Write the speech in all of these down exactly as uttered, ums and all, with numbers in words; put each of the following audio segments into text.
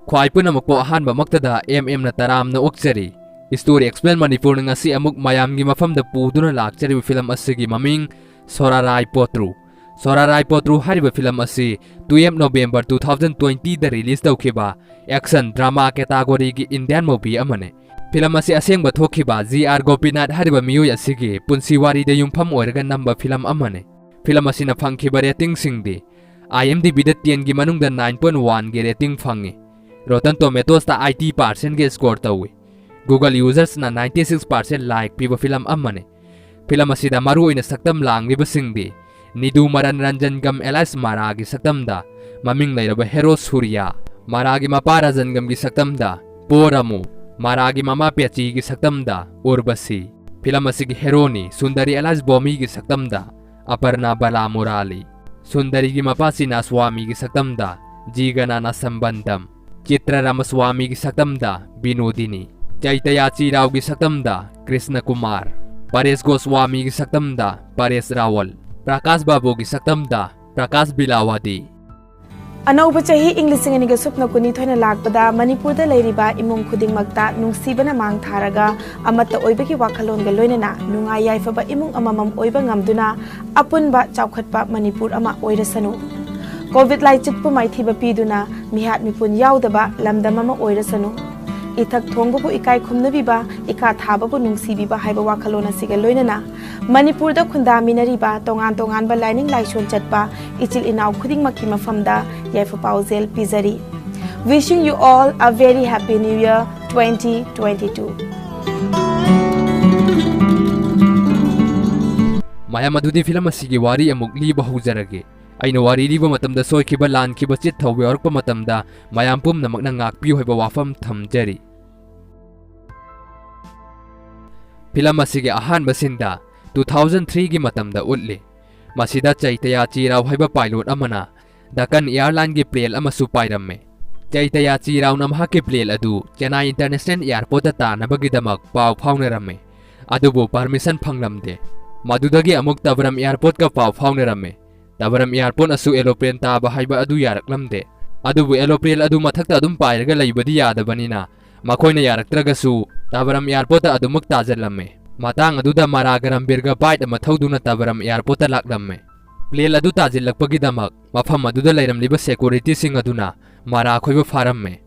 ꯈ꯭ꯋꯥꯏ ꯄꯨꯝꯅꯃꯛꯄꯨ ꯑꯍꯥꯟꯕꯃꯛꯇꯗ ꯑꯦꯝ ꯑꯦꯝꯅ ꯇꯔꯥꯝꯅ ꯑꯣꯛꯆꯔꯤ꯫ Story Explain ꯃꯅꯤꯄꯨꯔꯅ ꯉꯁꯤ ꯑꯃꯨꯛ ꯃꯌꯥꯝꯒꯤ ꯃꯐꯝꯗ ꯄꯨꯗꯨꯅ ꯂꯥꯛꯆꯔꯤꯕ ꯐꯤꯂꯝ ꯑꯁꯤꯒꯤ ꯃꯃꯤꯡ ꯁꯣꯔꯥꯔꯥꯏ ꯄꯣꯇ꯭ꯔꯨ꯫ ꯁꯣꯔꯥꯔꯥꯏ ꯄꯣꯇ꯭ꯔꯨ ꯍꯥꯏꯔꯤꯕ ꯐꯤꯂꯝ ꯑꯁꯤ twelve November two thousand twenty ꯗ release ꯇꯧꯈꯤꯕ action drama category ꯒꯤ Indian movie ꯑꯃꯅꯤ꯫ ꯐꯤꯂꯝ ꯑꯁꯤ ꯑꯁꯦꯡꯕ ꯊꯣꯛꯈꯤꯕ ꯖꯤ ꯑꯥꯔ ꯒꯣꯄꯤꯅꯥꯊ ꯍꯥꯏꯔꯤꯕ ꯃꯤꯑꯣꯏ ꯑꯁꯤꯒꯤ ꯄꯨꯟꯁꯤ ꯋꯥꯔꯤꯗ ꯌꯨꯝꯐꯝ ꯑꯣꯏꯔꯒ ꯅꯝꯕ ꯐꯤꯂꯝ ꯑꯃꯅꯤ꯫ ꯐꯤꯂꯝ ꯑꯁꯤꯅ ꯐꯪꯈꯤꯕ rating ꯁꯤꯡꯗꯤ IMDb ꯗ ten ꯒꯤ ꯃꯅꯨꯡꯗ nine point one ꯒꯤ rating ꯐꯪꯉꯤ꯫ Rotten Tomatoes ꯇ eighty percent ꯒꯤ score ꯇꯧꯏ꯫ Google users ꯅ ninety six percent like ꯄꯤꯕ ꯐꯤꯂꯝ ꯑꯃꯅꯤ꯫ ꯐꯤꯂꯝ ꯑꯁꯤꯗ ꯃꯔꯨꯑꯣꯏꯅ ꯁꯛꯇꯝ ꯂꯥꯡꯂꯤꯕꯁꯤꯡꯗꯤ ꯅꯤꯗꯨ ꯃꯔꯟ ꯔꯟꯖꯟꯒꯝ alias ꯃꯥꯔꯥꯒꯤ ꯁꯛꯇꯝꯗ ꯃꯃꯤꯡ ꯂꯩꯔꯕ hero ꯁꯨꯔꯤꯌꯥ, ꯃꯥꯔꯥꯒꯤ ꯃꯄꯥ ꯔꯖꯟꯒꯝꯒꯤ ꯁꯛꯇꯝꯗ ꯄꯣ ꯔꯥꯃꯨ, ꯃꯥꯔꯥꯒꯤ ꯃꯃꯥ ꯄꯦꯆꯤꯒꯤ ꯁꯛꯇꯝꯗ ꯎꯔꯕꯁꯤ꯫ ꯐꯤꯂꯝ ꯑꯁꯤꯒꯤ hero ꯅꯤ ꯁꯨꯟꯗꯔꯤ alias ꯕꯣꯃꯤꯒꯤ ꯁꯛꯇꯝꯗ ꯑꯄꯔꯅꯥ ꯕꯥꯂꯥ ꯃꯨꯔꯥꯂꯤ, ꯁꯨꯟꯗꯔꯤꯒꯤ ꯃꯄꯥ ꯆꯤꯅꯥꯁ꯭ꯋꯥꯃꯤꯒꯤ ꯁꯛꯇꯝꯗ ꯖꯤ ꯒꯅꯥꯅ ꯁꯝꯕꯟꯗꯝ, ꯆꯤꯇ꯭ꯔ ꯔꯥꯃꯁ꯭ꯋꯥꯃꯤꯒꯤ ꯁꯛꯇꯝꯗ ꯕꯤꯅꯣꯗꯤꯅꯤ, ꯆꯩꯇꯌꯥ ꯆꯤꯔꯥꯎꯒꯤ ꯁꯛꯇꯝꯗ ꯀ꯭ꯔꯤꯁꯅ ꯀꯨꯃꯥꯔ, ꯄꯔꯦꯁ ꯒꯣꯁ꯭ꯋꯥꯃꯤꯒꯤ ꯁꯛꯇꯝꯗ ꯄꯔꯦꯁ ꯔꯥꯋꯜ, ꯄ꯭ꯔꯀꯥꯁ ꯕꯥꯕꯨꯒꯤ ꯁꯛꯇꯝꯗ ꯄ꯭ꯔꯀꯥꯁ ꯕꯤꯂꯥꯋꯥꯗꯤ꯫ ꯑꯅꯧꯕ ꯆꯍꯤ ꯏꯪ ꯂꯤꯁꯤꯡ ꯑꯅꯤꯒ ꯁꯨꯞꯅ ꯀꯨꯟꯅꯤꯊꯣꯏꯅ ꯂꯥꯛꯄꯗ ꯃꯅꯤꯄꯨꯔꯗ ꯂꯩꯔꯤꯕ ꯏꯃꯨꯡ ꯈꯨꯗꯤꯡꯃꯛꯇ ꯅꯨꯡꯁꯤꯕꯅ ꯃꯥꯡ ꯊꯥꯔꯒ ꯑꯃꯠꯇ ꯑꯣꯏꯕꯒꯤ ꯋꯥꯈꯜꯂꯣꯟꯒ ꯂꯣꯏꯅꯅ ꯅꯨꯡꯉꯥꯏ ꯌꯥꯏꯐꯕ ꯏꯃꯨꯡ ꯑꯃꯃꯝ ꯑꯣꯏꯕ ꯉꯝꯗꯨꯅ ꯑꯄꯨꯟꯕ ꯆꯥꯎꯈꯠꯄ ꯃꯅꯤꯄꯨꯔ ꯑꯃ ꯑꯣꯏꯔꯁꯅꯨ꯫ COVID ꯂꯥꯏꯆꯠꯄꯨ ꯃꯥꯏꯊꯤꯕ ꯄꯤꯗꯨꯅ ꯃꯤꯍꯥꯠ ꯃꯤꯄꯨꯟ ꯌꯥꯎꯗꯕ ꯂꯝꯗꯝ ꯑꯃ ꯑꯣꯏꯔꯁꯅꯨ꯫ ꯏꯊꯛ ꯊꯣꯡꯕꯕꯨ ꯏꯀꯥꯏ ꯈꯨꯝꯅꯕꯤꯕ, ꯏꯀꯥ ꯊꯥꯕꯕꯨ ꯅꯨꯡꯁꯤꯕꯤꯕ ꯍꯥꯏꯕ ꯋꯥꯈꯜꯂꯣꯟ ꯑꯁꯤꯒ ꯂꯣꯏꯅꯅ ꯃꯅꯤꯄꯨꯔꯗ ꯈꯨꯟꯗꯥꯃꯤꯟꯅꯔꯤꯕ ꯇꯣꯉꯥꯟ ꯇꯣꯉꯥꯟꯕ ꯂꯥꯏꯅꯤꯡ ꯂꯥꯏꯁꯣꯟ ꯆꯠꯄ ꯏꯆꯤꯜ ꯏꯅꯥꯎ ꯈꯨꯗꯤꯡꯃꯛꯀꯤ ꯃꯐꯝꯗ ꯌꯥꯏꯐ ꯄꯥꯎꯖꯦꯜ ꯄꯤꯖꯔꯤ꯫ Wishing you all a very happy new year twenty twenty-two. ꯃꯌꯥꯝ ꯑꯗꯨꯗꯤ ꯐꯤꯂꯝ ꯑꯁꯤꯒꯤ ꯋꯥꯔꯤ ꯑꯃꯨꯛ ꯂꯤꯕ ꯍꯧꯖꯔꯒꯦ꯫ ꯑꯩꯅ ꯋꯥꯔꯤ ꯂꯤꯕ ꯃꯇꯝꯗ ꯁꯣꯏꯈꯤꯕ, ꯂꯥꯟꯈꯤꯕ, ꯆꯤꯠ ꯊꯧꯕ ꯌꯥꯎꯔꯛꯄ ꯃꯇꯝꯗ ꯃꯌꯥꯝ ꯄꯨꯝꯅꯃꯛꯅ ꯉꯥꯛꯄꯤꯌꯨ ꯍꯥꯏꯕ ꯋꯥꯐꯝ ꯊꯝꯖꯔꯤ꯫ ꯐꯤꯂꯝ ꯑꯁꯤꯒꯤ ꯑꯍꯥꯟꯕ ꯁꯤꯟꯗ two thousand three ꯒꯤ ꯃꯇꯝꯗ ꯎꯠꯂꯤ꯫ ꯃꯁꯤꯗ ꯆꯩꯇꯌꯥ ꯆꯤꯔꯥꯎ ꯍꯥꯏꯕ pilot ꯑꯃꯅ ꯗꯀꯟ airline ꯒꯤ plane ꯑꯃꯁꯨ ꯄꯥꯏꯔꯝꯃꯤ꯫ ꯆꯩꯇꯌꯥ ꯆꯤꯔꯥꯎꯅ ꯃꯍꯥꯛꯀꯤ plane ꯑꯗꯨ ꯆꯦꯟꯅꯥꯏ International Airport ꯇ ꯇꯥꯅꯕꯒꯤꯗꯃꯛ ꯄꯥꯎ ꯐꯥꯎꯅꯔꯝꯃꯤ꯫ ꯑꯗꯨꯕꯨ permission ꯐꯪꯂꯝꯗꯦ꯫ ꯃꯗꯨꯗꯒꯤ ꯑꯃꯨꯛ ꯇꯕꯔꯝ airport ꯀ ꯄꯥꯎ ꯐꯥꯎꯅꯔꯝꯃꯤ꯫ ꯇꯕꯔꯝ airport ꯅꯁꯨ aeroplane ꯇꯥꯕ ꯍꯥꯏꯕ ꯑꯗꯨ ꯌꯥꯔꯛꯂꯝꯗꯦ꯫ ꯑꯗꯨꯕꯨ ꯑꯦꯔꯣꯄ꯭ꯂꯦꯟ ꯑꯗꯨ ꯃꯊꯛꯇ ꯑꯗꯨꯝ ꯄꯥꯏꯔꯒ ꯂꯩꯕꯗꯤ ꯌꯥꯗꯕꯅꯤꯅ ꯃꯈꯣꯏꯅ ꯌꯥꯔꯛꯇ꯭ꯔꯒꯁꯨ ꯇꯥꯕꯔꯝ ꯑꯦꯌꯥꯔꯄꯣꯔꯠꯇ ꯑꯗꯨꯃꯛ ꯇꯥꯖꯜꯂꯝꯃꯦ꯫ ꯃꯇꯥꯡ ꯑꯗꯨꯗ ꯃꯔꯥ ꯒꯔꯝꯕꯤꯔꯒ ꯕꯥꯏꯛ ꯑꯃ ꯊꯧꯗꯨꯅ ꯇꯥꯕꯔꯝ ꯑꯦꯌꯥꯔꯄꯣꯔꯠꯇ ꯂꯥꯛꯂꯝꯃꯦ꯫ ꯄ꯭ꯂꯦꯟ ꯑꯗꯨ ꯇꯥꯖꯤꯜꯂꯛꯄꯒꯤꯗꯃꯛ ꯃꯐꯝ ꯑꯗꯨꯗ ꯂꯩꯔꯝꯂꯤꯕ ꯁꯦꯀ꯭ꯌꯨꯔꯤꯇꯤꯁꯤꯡ ꯑꯗꯨꯅ ꯃꯔꯥ ꯈꯣꯏꯕꯨ ꯐꯥꯔꯝꯃꯦ꯫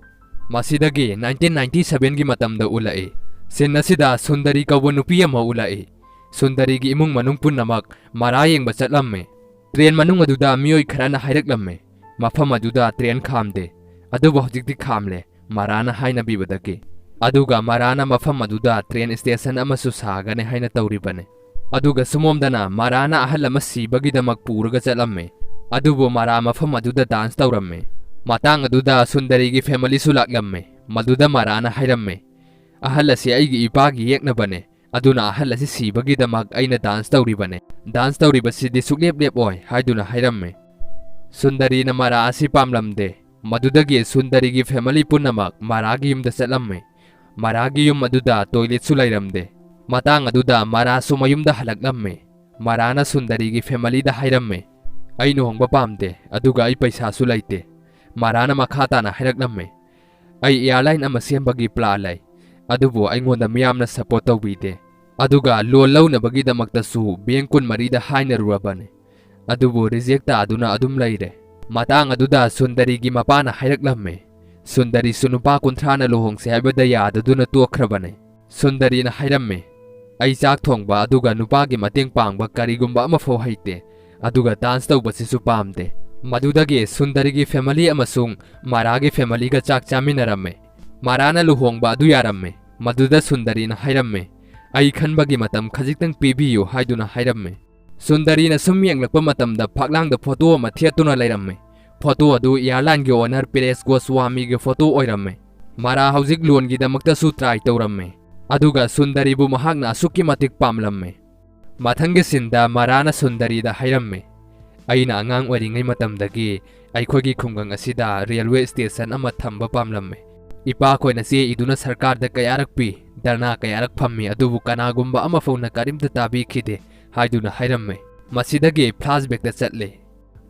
ꯃꯁꯤꯗꯒꯤ ꯅꯥꯏꯟꯇꯤꯟ ꯅꯥꯏꯟꯇꯤ ꯁꯚꯦꯟꯒꯤ ꯃꯇꯝꯗ ꯎꯠꯂꯛꯏ꯫ ꯁꯤꯟ ꯑꯁꯤꯗ ꯁꯨꯟꯗꯔꯤ ꯀꯧꯕ ꯅꯨꯄꯤ ꯑꯃ ꯎꯠꯂꯛꯏ꯫ ꯁꯨꯟꯗꯔꯤꯒꯤ ꯏꯃꯨꯡ ꯃꯅꯨꯡ ꯄꯨꯝꯅꯃꯛ ꯃꯔꯥ ꯌꯦꯡꯕ ꯆꯠꯂꯝꯃꯦ꯫ ꯇ꯭ꯔꯦꯟ ꯃꯅꯨꯡ ꯑꯗꯨꯗ ꯃꯤꯑꯣꯏ ꯈꯔꯅ ꯍꯥꯏꯔꯛꯂꯝꯃꯦ, ꯃꯐꯝ ꯑꯗꯨꯗ ꯇ꯭ꯔꯦꯟ ꯈꯥꯝꯗꯦ, ꯑꯗꯨꯕꯨ ꯍꯧꯖꯤꯛꯇꯤ ꯈꯥꯝꯂꯦ, ꯃꯔꯥꯅ ꯍꯥꯏꯅꯕꯤꯕꯗꯒꯤ꯫ ꯑꯗꯨꯒ ꯃꯔꯥꯅ ꯃꯐꯝ ꯑꯗꯨꯗ ꯇ꯭ꯔꯦꯟ ꯁ꯭ꯇꯦꯁꯟ ꯑꯃꯁꯨ ꯁꯥꯒꯅꯤ ꯍꯥꯏꯅ ꯇꯧꯔꯤꯕꯅꯤ꯫ ꯑꯗꯨꯒ ꯁꯣꯝꯗꯅ ꯃꯔꯥꯅ ꯑꯍꯜ ꯑꯃ ꯁꯤꯕꯒꯤꯗꯃꯛ ꯄꯨꯔꯒ ꯆꯠꯂꯝꯃꯦ꯫ ꯑꯗꯨꯕꯨ ꯃꯔꯥ ꯃꯐꯝ ꯑꯗꯨꯗ ꯗꯥꯟꯁ ꯇꯧꯔꯝꯃꯦ꯫ ꯃꯇꯥꯡ ꯑꯗꯨꯗ ꯁꯨꯟꯗꯔꯤꯒꯤ ꯐꯦꯃꯤꯂꯤꯁꯨ ꯂꯥꯛꯂꯝꯃꯦ꯫ ꯃꯗꯨꯗ ꯃꯔꯥꯅ ꯍꯥꯏꯔꯝꯃꯦ, "ꯑꯍꯜ ꯑꯁꯤ ꯑꯩꯒꯤ ꯏꯄꯥꯒꯤ ꯌꯦꯛꯅꯕꯅꯦ, ꯑꯗꯨꯅ ꯑꯍꯜ ꯑꯁꯤ ꯁꯤꯕꯒꯤꯗꯃꯛ ꯑꯩꯅ ꯗꯥꯟꯁ ꯇꯧꯔꯤꯕꯅꯦ꯫ ꯗꯥꯟꯁ ꯇꯧꯔꯤꯕꯁꯤꯗꯤ ꯁꯨꯛꯂꯦꯞ ꯂꯦꯞꯑꯣꯏ" ꯍꯥꯏꯗꯨꯅ ꯍꯥꯏꯔꯝꯃꯦ꯫ ꯁꯨꯟꯗꯔꯤꯅ ꯃꯔꯥ ꯑꯁꯤ ꯄꯥꯝꯂꯝꯗꯦ꯫ ꯃꯗꯨꯗꯒꯤ ꯁꯨꯟꯗꯔꯤꯒꯤ ꯐꯦꯃꯤꯂꯤ ꯄꯨꯝꯅꯃꯛ ꯃꯔꯥꯒꯤ ꯌꯨꯝꯗ ꯆꯠꯂꯝꯃꯦ꯫ ꯃꯔꯥꯒꯤ ꯌꯨꯝ ꯑꯗꯨꯗ ꯇꯣꯏꯂꯦꯠꯁꯨ ꯂꯩꯔꯝꯗꯦ꯫ ꯃꯇꯥꯡ ꯑꯗꯨꯗ ꯃꯔꯥꯁꯨ ꯃꯌꯨꯝꯗ ꯍꯜꯂꯛꯂꯝꯃꯦ꯫ ꯃꯔꯥꯅ ꯁꯨꯟꯗꯔꯤꯒꯤ ꯐꯦꯃꯤꯂꯤꯗ ꯍꯥꯏꯔꯝꯃꯦ, "ꯑꯩ ꯂꯨꯍꯣꯡꯕ ꯄꯥꯝꯗꯦ, ꯑꯗꯨꯒ ꯑꯩ ꯄꯩꯁꯥꯁꯨ ꯂꯩꯇꯦ"꯫ ꯃꯔꯥꯅ ꯃꯈꯥ ꯇꯥꯅ ꯍꯥꯏꯔꯛꯂꯝꯃꯦ, "ꯑꯩ ꯑꯦꯌꯥꯔꯂꯥꯏꯟ ꯑꯃ ꯁꯦꯝꯕꯒꯤ ꯄ꯭ꯂꯥꯟ ꯂꯩ, ꯑꯗꯨꯕꯨ ꯑꯩꯉꯣꯟꯗ ꯃꯤꯌꯥꯝꯅ ꯁꯄꯣꯔꯠ ꯇꯧꯕꯤꯗꯦ꯫ ꯑꯗꯨꯒ ꯂꯣꯟ ꯂꯧꯅꯕꯒꯤꯗꯃꯛꯇꯁꯨ ꯕꯦꯡ ꯀꯨꯟꯃꯔꯤꯗ ꯍꯥꯏꯅꯔꯨꯔꯕꯅꯤ, ꯑꯗꯨꯕꯨ ꯔꯤꯖꯦꯛ ꯇꯥꯗꯨꯅ ꯑꯗꯨꯝ ꯂꯩꯔꯦ"꯫ ꯃꯇꯥꯡ ꯑꯗꯨꯗ ꯁꯨꯟꯗꯔꯤꯒꯤ ꯃꯄꯥꯅ ꯍꯥꯏꯔꯛꯂꯝꯃꯦ, ꯁꯨꯟꯗꯔꯤꯁꯨ ꯅꯨꯄꯥ ꯀꯨꯟꯊ꯭ꯔꯥꯅ ꯂꯨꯍꯣꯡꯁꯦ ꯍꯥꯏꯕꯗ ꯌꯥꯗꯗꯨꯅ ꯇꯣꯛꯈ꯭ꯔꯕꯅꯦ꯫ ꯁꯨꯟꯗꯔꯤꯅ ꯍꯥꯏꯔꯝꯃꯦ, "ꯑꯩ ꯆꯥꯛ ꯊꯣꯡꯕ ꯑꯗꯨꯒ ꯅꯨꯄꯥꯒꯤ ꯃꯇꯦꯡ ꯄꯥꯡꯕ ꯀꯔꯤꯒꯨꯝꯕ ꯑꯃꯐꯥꯎ ꯍꯩꯇꯦ, ꯑꯗꯨꯒ ꯗꯥꯟꯁ ꯇꯧꯕꯁꯤꯁꯨ ꯄꯥꯝꯗꯦ"꯫ ꯃꯗꯨꯗꯒꯤ ꯁꯨꯟꯗꯔꯤꯒꯤ ꯐꯦꯃꯤꯂꯤ ꯑꯃꯁꯨꯡ ꯃꯔꯥꯒꯤ ꯐꯦꯃꯤꯂꯤꯒ ꯆꯥꯛ ꯆꯥꯃꯤꯟꯅꯔꯝꯃꯦ꯫ ꯃꯔꯥꯅ ꯂꯨꯍꯣꯡꯕ ꯑꯗꯨ ꯌꯥꯔꯝꯃꯦ꯫ ꯃꯗꯨꯗ ꯁꯨꯟꯗꯔꯤꯅ ꯍꯥꯏꯔꯝꯃꯦ, "ꯑꯩ ꯈꯟꯕꯒꯤ ꯃꯇꯝ ꯈꯖꯤꯛꯇꯪ ꯄꯤꯕꯤꯌꯨ" ꯍꯥꯏꯗꯨꯅ ꯍꯥꯏꯔꯝꯃꯦ꯫ ꯁꯨꯟꯗꯔꯤꯅ ꯁꯨꯝ ꯌꯦꯡꯂꯛꯄ ꯃꯇꯝꯗ ꯐꯛꯂꯥꯡꯗ ꯐꯣꯇꯣ ꯑꯃ ꯊꯦꯠꯇꯨꯅ ꯂꯩꯔꯝꯃꯦ꯫ ꯐꯣꯇꯣ ꯑꯗꯨ ꯑꯦꯌꯥꯔꯂꯥꯏꯟꯒꯤ ꯑꯣꯅꯔ ꯄꯤꯔꯦꯁ ꯒꯣꯁ꯭ꯋꯥꯃꯤꯒꯤ ꯐꯣꯇꯣ ꯑꯣꯏꯔꯝꯃꯦ꯫ ꯃꯔꯥ ꯍꯧꯖꯤꯛ ꯂꯣꯟꯒꯤꯗꯃꯛꯇꯁꯨ ꯇ꯭ꯔꯥꯏ ꯇꯧꯔꯝꯃꯦ, ꯑꯗꯨꯒ ꯁꯨꯟꯗꯔꯤꯕꯨ ꯃꯍꯥꯛꯅ ꯑꯁꯨꯛꯀꯤ ꯃꯇꯤꯛ ꯄꯥꯝꯂꯝꯃꯦ꯫ ꯃꯊꯪꯒꯤ ꯁꯤꯟꯗ ꯃꯔꯥꯅ ꯁꯨꯟꯗꯔꯤꯗ ꯍꯥꯏꯔꯝꯃꯦ, "ꯑꯩꯅ ꯑꯉꯥꯡ ꯑꯣꯏꯔꯤꯉꯩ ꯃꯇꯝꯗꯒꯤ ꯑꯩꯈꯣꯏꯒꯤ ꯈꯨꯡꯒꯪ ꯑꯁꯤꯗ ꯔꯦꯜꯋꯦ ꯁ꯭ꯇꯦꯁꯟ ꯑꯃ ꯊꯝꯕ ꯄꯥꯝꯂꯝꯃꯦ꯫ ꯏꯄꯥꯈꯣꯏꯅ ꯆꯦ ꯏꯗꯨꯅ ꯁꯔꯀꯥꯔꯗ ꯀꯌꯥꯔꯛ ꯄꯤ, ꯙꯔꯅꯥ ꯀꯌꯥꯔꯛ ꯐꯝꯃꯤ, ꯑꯗꯨꯕꯨ ꯀꯅꯥꯒꯨꯝꯕ ꯑꯃꯐꯥꯎꯅ ꯀꯔꯤꯝꯇ ꯇꯥꯕꯤꯈꯤꯗꯦ" ꯍꯥꯏꯗꯨꯅ ꯍꯥꯏꯔꯝꯃꯦ꯫ ꯃꯁꯤꯗꯒꯤ ꯐ꯭ꯂꯥꯁꯕꯦꯛꯇ ꯆꯠꯂꯦ꯫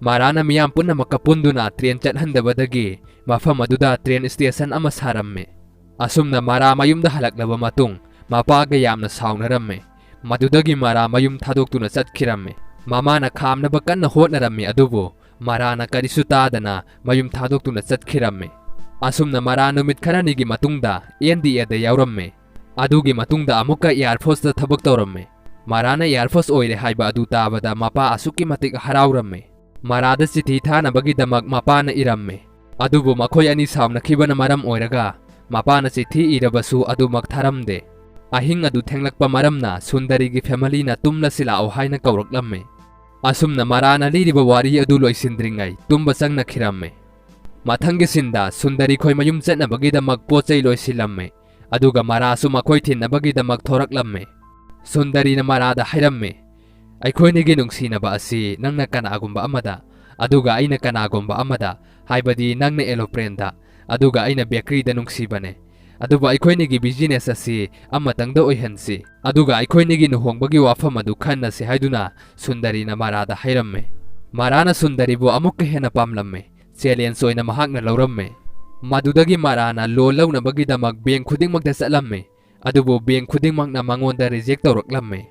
ꯃꯔꯥꯅ ꯃꯤꯌꯥꯝ ꯄꯨꯝꯅꯃꯛꯀ ꯄꯨꯟꯗꯨꯅ ꯇ꯭ꯔꯦꯟ ꯆꯠꯍꯟꯗꯕꯗꯒꯤ ꯃꯐꯝ ꯑꯗꯨꯗ ꯇ꯭ꯔꯦꯟ ꯁ꯭ꯇꯦꯁꯟ ꯑꯃ ꯁꯥꯔꯝꯃꯤ꯫ ꯑꯁꯨꯝꯅ ꯃꯔꯥ ꯃꯌꯨꯝꯗ ꯍꯜꯂꯛꯂꯕ ꯃꯇꯨꯡ ꯃꯄꯥꯒ ꯌꯥꯝꯅ ꯁꯥꯎꯅꯔꯝꯃꯤ꯫ ꯃꯗꯨꯗꯒꯤ ꯃꯔꯥ ꯃꯌꯨꯝ ꯊꯥꯗꯣꯛꯇꯨꯅ ꯆꯠꯈꯤꯔꯝꯃꯤ꯫ ꯃꯃꯥꯅ ꯈꯥꯝꯅꯕ ꯀꯟꯅ ꯍꯣꯠꯅꯔꯝꯃꯤ, ꯑꯗꯨꯕꯨ ꯃꯔꯥꯅ ꯀꯔꯤꯁꯨ ꯇꯥꯗꯅ ꯃꯌꯨꯝ ꯊꯥꯗꯣꯛꯇꯨꯅ ꯆꯠꯈꯤꯔꯝꯃꯤ꯫ ꯑꯁꯨꯝꯅ ꯃꯔꯥ ꯅꯨꯃꯤꯠ ꯈꯔꯅꯤꯒꯤ ꯃꯇꯨꯡꯗ ꯑꯦꯟ ꯗꯤ ꯑꯦꯗ ꯌꯥꯎꯔꯝꯃꯤ꯫ ꯑꯗꯨꯒꯤ ꯃꯇꯨꯡꯗ ꯑꯃꯨꯛꯀ ꯑꯦꯌꯥꯔ ꯐꯣꯔꯁꯇ ꯊꯕꯛ ꯇꯧꯔꯝꯃꯤ꯫ ꯃꯔꯥꯅ ꯑꯦꯌꯥꯔ ꯐꯣꯔꯁ ꯑꯣꯏꯔꯦ ꯍꯥꯏꯕ ꯑꯗꯨ ꯇꯥꯕꯗ ꯃꯄꯥ ꯑꯁꯨꯛꯀꯤ ꯃꯇꯤꯛ ꯍꯔꯥꯎꯔꯝꯃꯤ꯫ ꯃꯔꯥꯗ ꯆꯤꯊꯤ ꯊꯥꯅꯕꯒꯤꯗꯃꯛ ꯃꯄꯥꯅ ꯏꯔꯝꯃꯤ꯫ ꯑꯗꯨꯕꯨ ꯃꯈꯣꯏ ꯑꯅꯤ ꯁꯥꯎꯅꯈꯤꯕꯅ ꯃꯔꯝ ꯑꯣꯏꯔꯒ ꯃꯄꯥꯅ ꯆꯤꯊꯤ ꯏꯔꯕꯁꯨ ꯑꯗꯨꯃꯛ ꯊꯥꯔꯝꯗꯦ꯫ ꯑꯍꯤꯡ ꯑꯗꯨ ꯊꯦꯡꯂꯛꯄ ꯃꯔꯝꯅ ꯁꯨꯟꯗꯔꯤꯒꯤ ꯐꯦꯃꯤꯂꯤꯅ ꯇꯨꯝꯂꯁꯤ ꯂꯥꯛꯑꯣ ꯍꯥꯏꯅ ꯀꯧꯔꯛꯂꯝꯃꯤ꯫ ꯑꯁꯨꯝꯅ ꯃꯔꯥꯅ ꯂꯤꯔꯤꯕ ꯋꯥꯔꯤ ꯑꯗꯨ ꯂꯣꯏꯁꯤꯟꯗ꯭ꯔꯤꯉꯩ ꯇꯨꯝꯕ ꯆꯪꯅꯈꯤꯔꯝꯃꯤ꯫ ꯃꯊꯪꯒꯤ ꯁꯤꯟꯗ ꯁꯨꯟꯗꯔꯤ ꯈꯣꯏ ꯃꯌꯨꯝ ꯆꯠꯅꯕꯒꯤꯗꯃꯛ ꯄꯣꯠ ꯆꯩ ꯂꯣꯏꯁꯤꯜꯂꯝꯃꯤ, ꯑꯗꯨꯒ ꯃꯔꯥꯁꯨ ꯃꯈꯣꯏ ꯊꯤꯟꯅꯕꯒꯤꯗꯃꯛ ꯊꯣꯔꯛꯂꯝꯃꯤ꯫ ꯁꯨꯟꯗꯔꯤꯅ ꯃꯔꯥꯗ ꯍꯥꯏꯔꯝꯃꯤ, "ꯑꯩꯈꯣꯏꯅꯤꯒꯤ ꯅꯨꯡꯁꯤꯅꯕ ꯑꯁꯤ ꯅꯪꯅ ꯀꯅꯥꯒꯨꯝꯕ ꯑꯃꯗ, ꯑꯗꯨꯒ ꯑꯩꯅ ꯀꯅꯥꯒꯨꯝꯕ ꯑꯃꯗ, ꯍꯥꯏꯕꯗꯤ ꯅꯪꯅ ꯑꯦꯂꯣꯄ꯭ꯔꯦꯟꯗ, ꯑꯗꯨꯒ ꯑꯩꯅ ꯕꯦꯀꯔꯤꯗ ꯅꯨꯡꯁꯤꯕꯅꯦ꯫ ꯑꯗꯨꯕꯨ ꯑꯩꯈꯣꯏꯅꯤꯒꯤ ꯕꯤꯖꯤꯅꯦꯁ ꯑꯁꯤ ꯑꯃꯇꯪꯗ ꯑꯣꯏꯍꯟꯁꯤ, ꯑꯗꯨꯒ ꯑꯩꯈꯣꯏꯅꯤꯒꯤ ꯂꯨꯍꯣꯡꯕꯒꯤ ꯋꯥꯐꯝ ꯑꯗꯨ ꯈꯟꯅꯁꯤ" ꯍꯥꯏꯗꯨꯅ ꯁꯨꯟꯗꯔꯤꯅ ꯃꯔꯥꯗ ꯍꯥꯏꯔꯝꯃꯤ꯫ ꯃꯔꯥꯅ ꯁꯨꯟꯗꯔꯤꯕꯨ ꯑꯃꯨꯛꯀ ꯍꯦꯟꯅ ꯄꯥꯝꯂꯝꯃꯤ꯫ ꯆꯦꯂꯦꯟꯖ ꯑꯣꯏꯅ ꯃꯍꯥꯛꯅ ꯂꯧꯔꯝꯃꯤ꯫ ꯃꯗꯨꯗꯒꯤ ꯃꯔꯥꯅ ꯂꯣꯟ ꯂꯧꯅꯕꯒꯤꯗꯃꯛ ꯕꯦꯡ ꯈꯨꯗꯤꯡꯃꯛꯇ ꯆꯠꯂꯝꯃꯤ, ꯑꯗꯨꯕꯨ ꯕꯦꯡ ꯈꯨꯗꯤꯡꯃꯛꯅ ꯃꯉꯣꯟꯗ ꯔꯤꯖꯦꯛ ꯇꯧꯔꯛꯂꯝꯃꯤ꯫